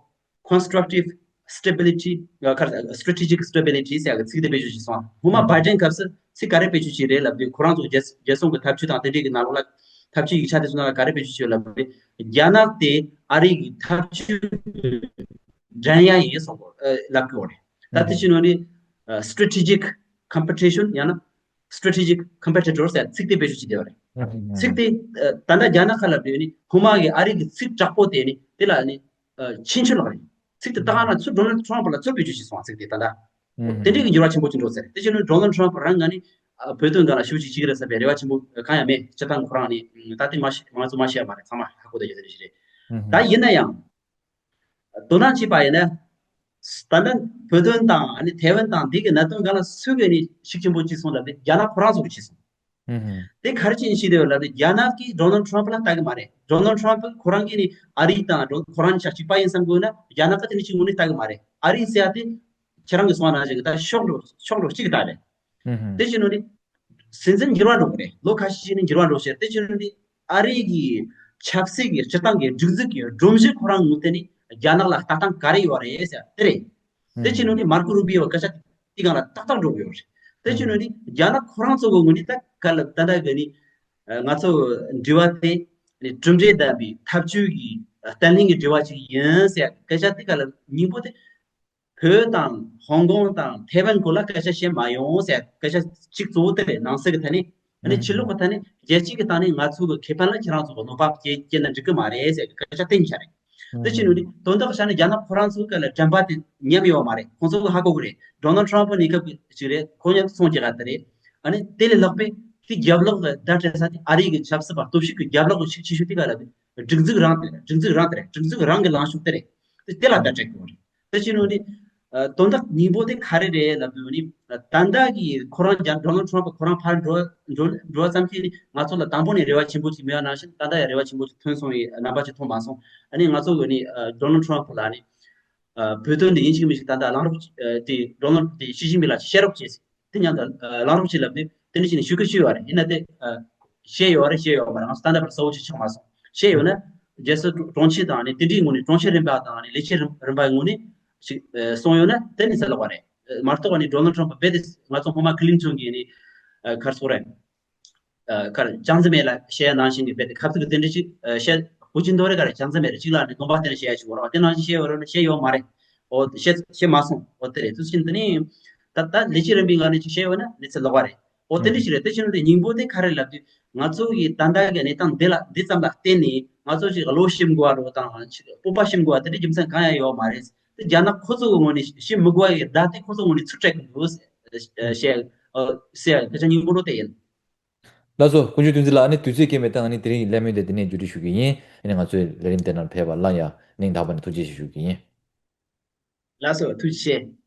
constructive stability, ཨ་ཁ་strategic stability ཟེར་ཡག་གི་ཚིག་དེ་བེད་སྤྱོད་བྱས་སོང་། སྔོན་མ་བྷའི་ཌེན་སྐབས་སུ་ཚིག་ག་རེ་བེད་སྤྱོད་བྱས་རེད་ལབ་དུས་ཁོ་རང་ཚོ་རྒྱལ་རྒྱལ་སྲུང་གི་ཐབས་ཇུས་དང་དེ་འདྲའི་གི་ནང་ལོགས་ལ་ཐབས་ཇུས་ཡིག་ཆ་དེ་ཚོ་ནང་ལ་ག་རེ་བེད་སྤྱོད་བྱས་ལབ་དུས་རྒྱ་ནག་དེ་ཨ་རི་གི་ཐབས་ཇུས་འགྲན་ཡ་ཡིན་སོང་གོ་ལབ་གི་ཡོད་རེད། ད་དེ་བཞིན་ནོ་ནི་strategic competition ཡང་ན་strategic competitor ཟེར་ཚིག་དེ་བེད་སྤྱོད་བྱས་བསྡད་ཡོད་རེད། ཚིག་དེ་ད་ལྟ་རྒྱ་ནག་ཁ་ལབ་དུས་ནི་སྔོན་མ་གི་ཨ་རི་གི་ཚིག་དྲག་པོ་དེ་ནི་དེ་ལ་ནི་ཕྱིན་ཆད་ལགས་རེད། ཚིག་དེ་ད་ག་ན་ཚུར་ཌོ་ནལ་ཌི་ཊརམ་ཕི་ལ་ཚུར་བེད་སྤྱོད་བྱས་སོང་ཚིག་དེ་ད་ལྟ། དེ་འདྲའི་གི་འགྱུར་བ་ཆེན་པོ་ཅིག་འགྲོ་ཟེར། དེ་བྱས་ནས་ཌོ་ནལ་ཊམ་པ་རང་ང་ནི་བོད་དོན་སྒང་ལ་ཞུ་ཅིག་བྱེད་ཀྱི་རེད་བསམ་པའི་རེ་བ་ཆེན་པོ་གང་ཡང་མེད། སྤྱིར་བཏང་ཁོ་རང་ནི་ད་ལྟ་མ་ཤེས། ང་ཚོ་མ་ཤེས་པ་མ་རེད། ཚང་མ་ཧ་གོ་བསྡད་ཡོད་དེ་རེད། ད་ཡིན་ན་ཡང་དོ་སྣང་བྱས་པ་ཡིན་ན། ད་ལྟ་བོད་དོན་དང་ཨ་ནི་ཐའེ་ཝན་དང་འདི་གི་གནད་དོན་སྒང་ལ་སུ་གིས་ནི་ཤུགས་ཆེན་པོ་བྱས་སོང་ལབ་དུས་རྒྱ་ནག་ཁོ་རང་ཚོ་གིས་བྱས་སོང་། དེ་ག་རེ་བྱས་ནས་བྱས་བསྡད་ཡོད་ལབ་དུས་རྒྱ་ནག་གིས་ཌོ་ནལ་ཊམ་པ་ལ་ལྟ་གི་མ་རེད། ཌོ་ནལ་ཊམ་པ་ཁོ་རང་གིས་ནི་ཨ་རི་དང་ཌོ་ཁོ་རང་ཆ་གཅིག་པ་ཡིན་བསམ་དགོས་ན་རྒྱ་ནག་གིས་དེ་ནི་ཅིག་ངོས་ནས་ལྟ་གི་མ་རེད། ཨ་རི་ཟེར་ཡ་དེ་ཁྱེད་རང་གིས་གསུངས་པ་ནང་བཞིན་གྱི་ད་ཕྱོགས་འགྲོ་ཕྱོགས་འགྲོ་གཅིག་གི་ལྟ་རེད། དེ་བྱས་ནས་ནི་སྲིད་འཛིན་འགྱུར་བ་འགྲོ་གི་རེད། ལོ་ཁ་ཤས་ཤིག་ནས་འགྱུར་བ་འགྲོ་ཤེས། དེ་བྱས་ནས་ནི་ཨ་རི་གི་ཆབ་སྲིད་ཀྱི་སྤྱིར་བཏང་གི་སྒྲིག་འཛུགས་ཀྱི་སྒྲོམ་གཞི་ཁོ་རང་ངོས་ཐད་ནས་རྒྱ་ནག་ལ་ལྟ་སྟངས་ག་རེ་ཡོད་རེད་ཟེར་དེ་རེད། དེ་བྱས་ནས་ནི་མར་ཀོ་རུ་བི་ཡོ་སྐད་ཆ་དེ་སྒང་ལ་ཏག་ཏག་འགྲོ་གི་ཡོད་རེད། དེ་བྱས་ནས་ནི་རྒྱ་ནག་ཁོ་རང་ཚོ་གི་ངོས་ནས་ད་ག་ལ་ད་ལྟ་གི་ནི་ང་ཚོ་འབྲེལ་བ་དེ་ནི་གྲུབ་འབྲས་ལྡན་པའི་འཐབ་ཇུས་ཀྱི་བརྟན་ལྷིང་གི་འབྲེལ་བ་ཅིག་ཡིན་ཟེར་སྐད་ཆ་དེ་ག་ལ་སྙིང་པོ་དེ། བོད་དང་ཧོང་ཀོང་དང་ཐའེ་ཝན་སྐོར་ལ་སྐད་ཆ་བཤད་མ་ཡོང་ཟེར་སྐད་ཆ་གཅིག་གཙོ་བོ་དེ་རེད། ནང་སྲིད་ཀྱི་ཐད་ནས། ཨ་ནི་ཕྱི་ལོགས་ཀྱི་ཐད་ནས་རྒྱལ་སྤྱི་གི་ཐད་ནས་ང་ཚོ་གི་ཁེ་ཕན་ལ་ཁྱེད་རང་ཚོ་གི་གནོད་པ་སྐྱེལ་སྐྱེལ་ན་འགྲིག་གི་མ་རེད་ཟེར་སྐད་ཆ་གཏན་འཁེལ་རེད། དེ་བྱས་ནས་ནི་དོན་དག་ཆ་ནས་རྒྱ་ནག་ཁོ་རང་ཚོ་གི་ལ་དྲན་པ་དེ་ཉམས་ཡོད་མ་རེད། ཁོང་ཚོ་གི་ཧ་གོ་གི་རེད། ཌོ་ནལ་ཊམ་པ་གནས་སྐབས་ཀྱི་ཅིག་རེད། ཁོ་མཉམ་དུ་སོང་རྒྱག་ག་དེ་རེད། ཨ་ནི་དེ་ལས་ལྷག་པའི་དེ་རྒྱབ་ལོགས་ལ་བརྡ་སྤྲད་ས་དེ་ཨ་རི་གི་ཆབ་སྲིད་པ་སྟོབས་ཤུགས་ཀྱི་རྒྱབ་ལོགས་ཀྱི་ཤུགས་ཆེ་ཤོས་དེ་ག་ལ་དེ་སྒྲིག་འཛུགས་རང་དེ་རེད། སྒྲིག་འཛུགས་རང་དེ་རེད། སྒྲིག་འཛུགས་རང་གི་ལངས་ཕྱོགས་དེ་རེད། དེ་དེ་ལ་བརྡ་སྤྲད་དགོས་རེད། དེ་བྱས་ནས་ནི་དོན་དག་སྙིང་པོ་དེ་ག་རེ་རེད་ལབ་དུས་ནི། ད་ལྟ་གི་ཁོ་རང་རྒྱ་ཌོ་ནལ་ཊམ་པ་ཁོ་རང་ཕར་འགྲོ་འགྲོ་འགྲོ་བ་ཙམ་གྱིས་ནི་ང་ཚོ་ལ་དང་པོ་ནས་རེ་བ་ཆེན་པོ་ཅིག་མེད་པ་ནང་བཞིན་ད་ལྟ་ཡང་རེ་བ་ཆེན་པོ་ཅིག་ཐོན་སོང་བའི་རྣམ་པ་ཅིག་མཐོང་མ་སོང་། ཨ་ནི་ང་ཚོ་གི་ནི་ཌོ་ནལ་ཊམ་པ་ལ་ནི་བོད་དོན་དེ་ཡིན་གཅིག་མིན་གཅིག་ད་ལྟ་གླེང་རོགས་དེ་ཌོ་ནལ་དེ་ཞི་ཅིན་ཕིང་ལ་བཤད་རོགས་བྱས། དེ་མཉམ་དུ་གླེང་རོགས་བྱེད་ལབ་དུས་དེ་འདྲ་བྱས་ནས་ཞུ་གི་ཞུས་ཡོད་རེད། ཡིན་ན་དེ་བཤད་ཡོད་རེད། བཤད་ཡོད་མ་རེད། ང་ཚོ་ད་ལྟ་བར་གསལ་བོ་ཞིག་ཆགས་མ་སོང་། བཤད་ཡོད་ན་རྒྱལ་སྲིད་དྲུང་ཆེ་དང་ནི་དེ་འདྲའི་ངོས་ནས་དྲུང་ཆེ་རིམ་པ་དང་ནི་ལས་བྱེད་རིམ་རིམ་པའི་ངོས་ནས་ཞིག་གསུངས་ཡོད་ན་དེ་ནི་གསལ་ལོག་པ་རེད། མ་གཏོགས་ནི་ཌོ་ནལ་ཊམ་པ་རྦད་དེ་ང་ཚོ་སྔོན་མ་ཀི་ལིན་ཊོན་གྱིས་ནི་ག་རེ་ཟེར་རེད། ག་རེ་ཅང་ཙེ་མེན་ལ་བཤད་ཡ་ནང་བཞིན་གྱི་རྦད་དེ་ཁ་ཐུག་གི་དེ་འདྲ་ཞིག་བཤད་ཧུ་ཅིན་ཐོ་རེ་ག་རེ་ཅང་ཙེ་མེན་རེ་གཅིག་ལ་ནི་སྡོམ་པ་བསྟན་བཤད་ཡ་ཞིག་ཡོད་རེད་བ། དེ་ནང་བཞིན་བཤད་ཡོད་རེད་ན་བཤད་ཡོད་མ་རེད། འོ་བཤད་བཤད་མ་སོང་། འོ་དེ་རེད། དེ་བཞིན་དེ་ནི་ད་ལྟ་ལས་བྱེད་རིམ་པའི་ངང་ནས་ཅིག་བཤད་ཡོད་ན་གནས་ཚུལ་ལོག་པ་རེད། འོ་དེ་འདྲ་ཞིག་རེད། དེ་བཞིན་དེ་སྙིང་པོ་དེ་ག་རེ་ལབ་དུས་ང་ཚོ་གི་ད་ལྟ་གི་གནས་སྟངས་འདི་ལ་འདི་ཙམ་ལ་བརྟེན་ནས་ང་ཚོ་ཅིག་བློ་ཞིམ་དགོས་པ་རེད་དང་སྤོབས་པ་ཞིམ་དགོས་པ་དེ་འདྲ་རྒྱུ་མཚན་གང་ཡང་ཡོད་མ་རེད། དེ་རྒྱ་ནག་ཁོ་ཚོ་གི་ངོས་ནས་ཞིམ་མི་དགོས་པའི་བརྡ་དེ་ཁོ་ཚོ་ངོས་ནས་ཚུར་སྤྲད་གི་འདུག་ཟེར་ཟེར་སྐད་ཆ་སྙིང་པོ་རོ་དེ་ཡིན། ལགས་སོ། དཀོན་མཆོག་བསྟན་འཛིན་ལགས། ཨ་ནི་དུས་ཚོད་རྐྱེན་པས་ད་ཨ་ནི་དེ་རིང་གླེང་མོལ་དེ་འདི་ནས་མཇུག་སྒྲིལ་ཞུ་གི་ཡིན། ཨ་ནི་ང་ཚོའི་ལས་རིམ་དེ་ནང་ཕེབས་པ་ལ་ཡང་སྙིང་ཐག་པ་ནས་ཐུགས་རྗེ་ཆེ་ཞུ་གི་ཡིན། ལགས་སོ། ཐུགས་རྗེ་ཆེ།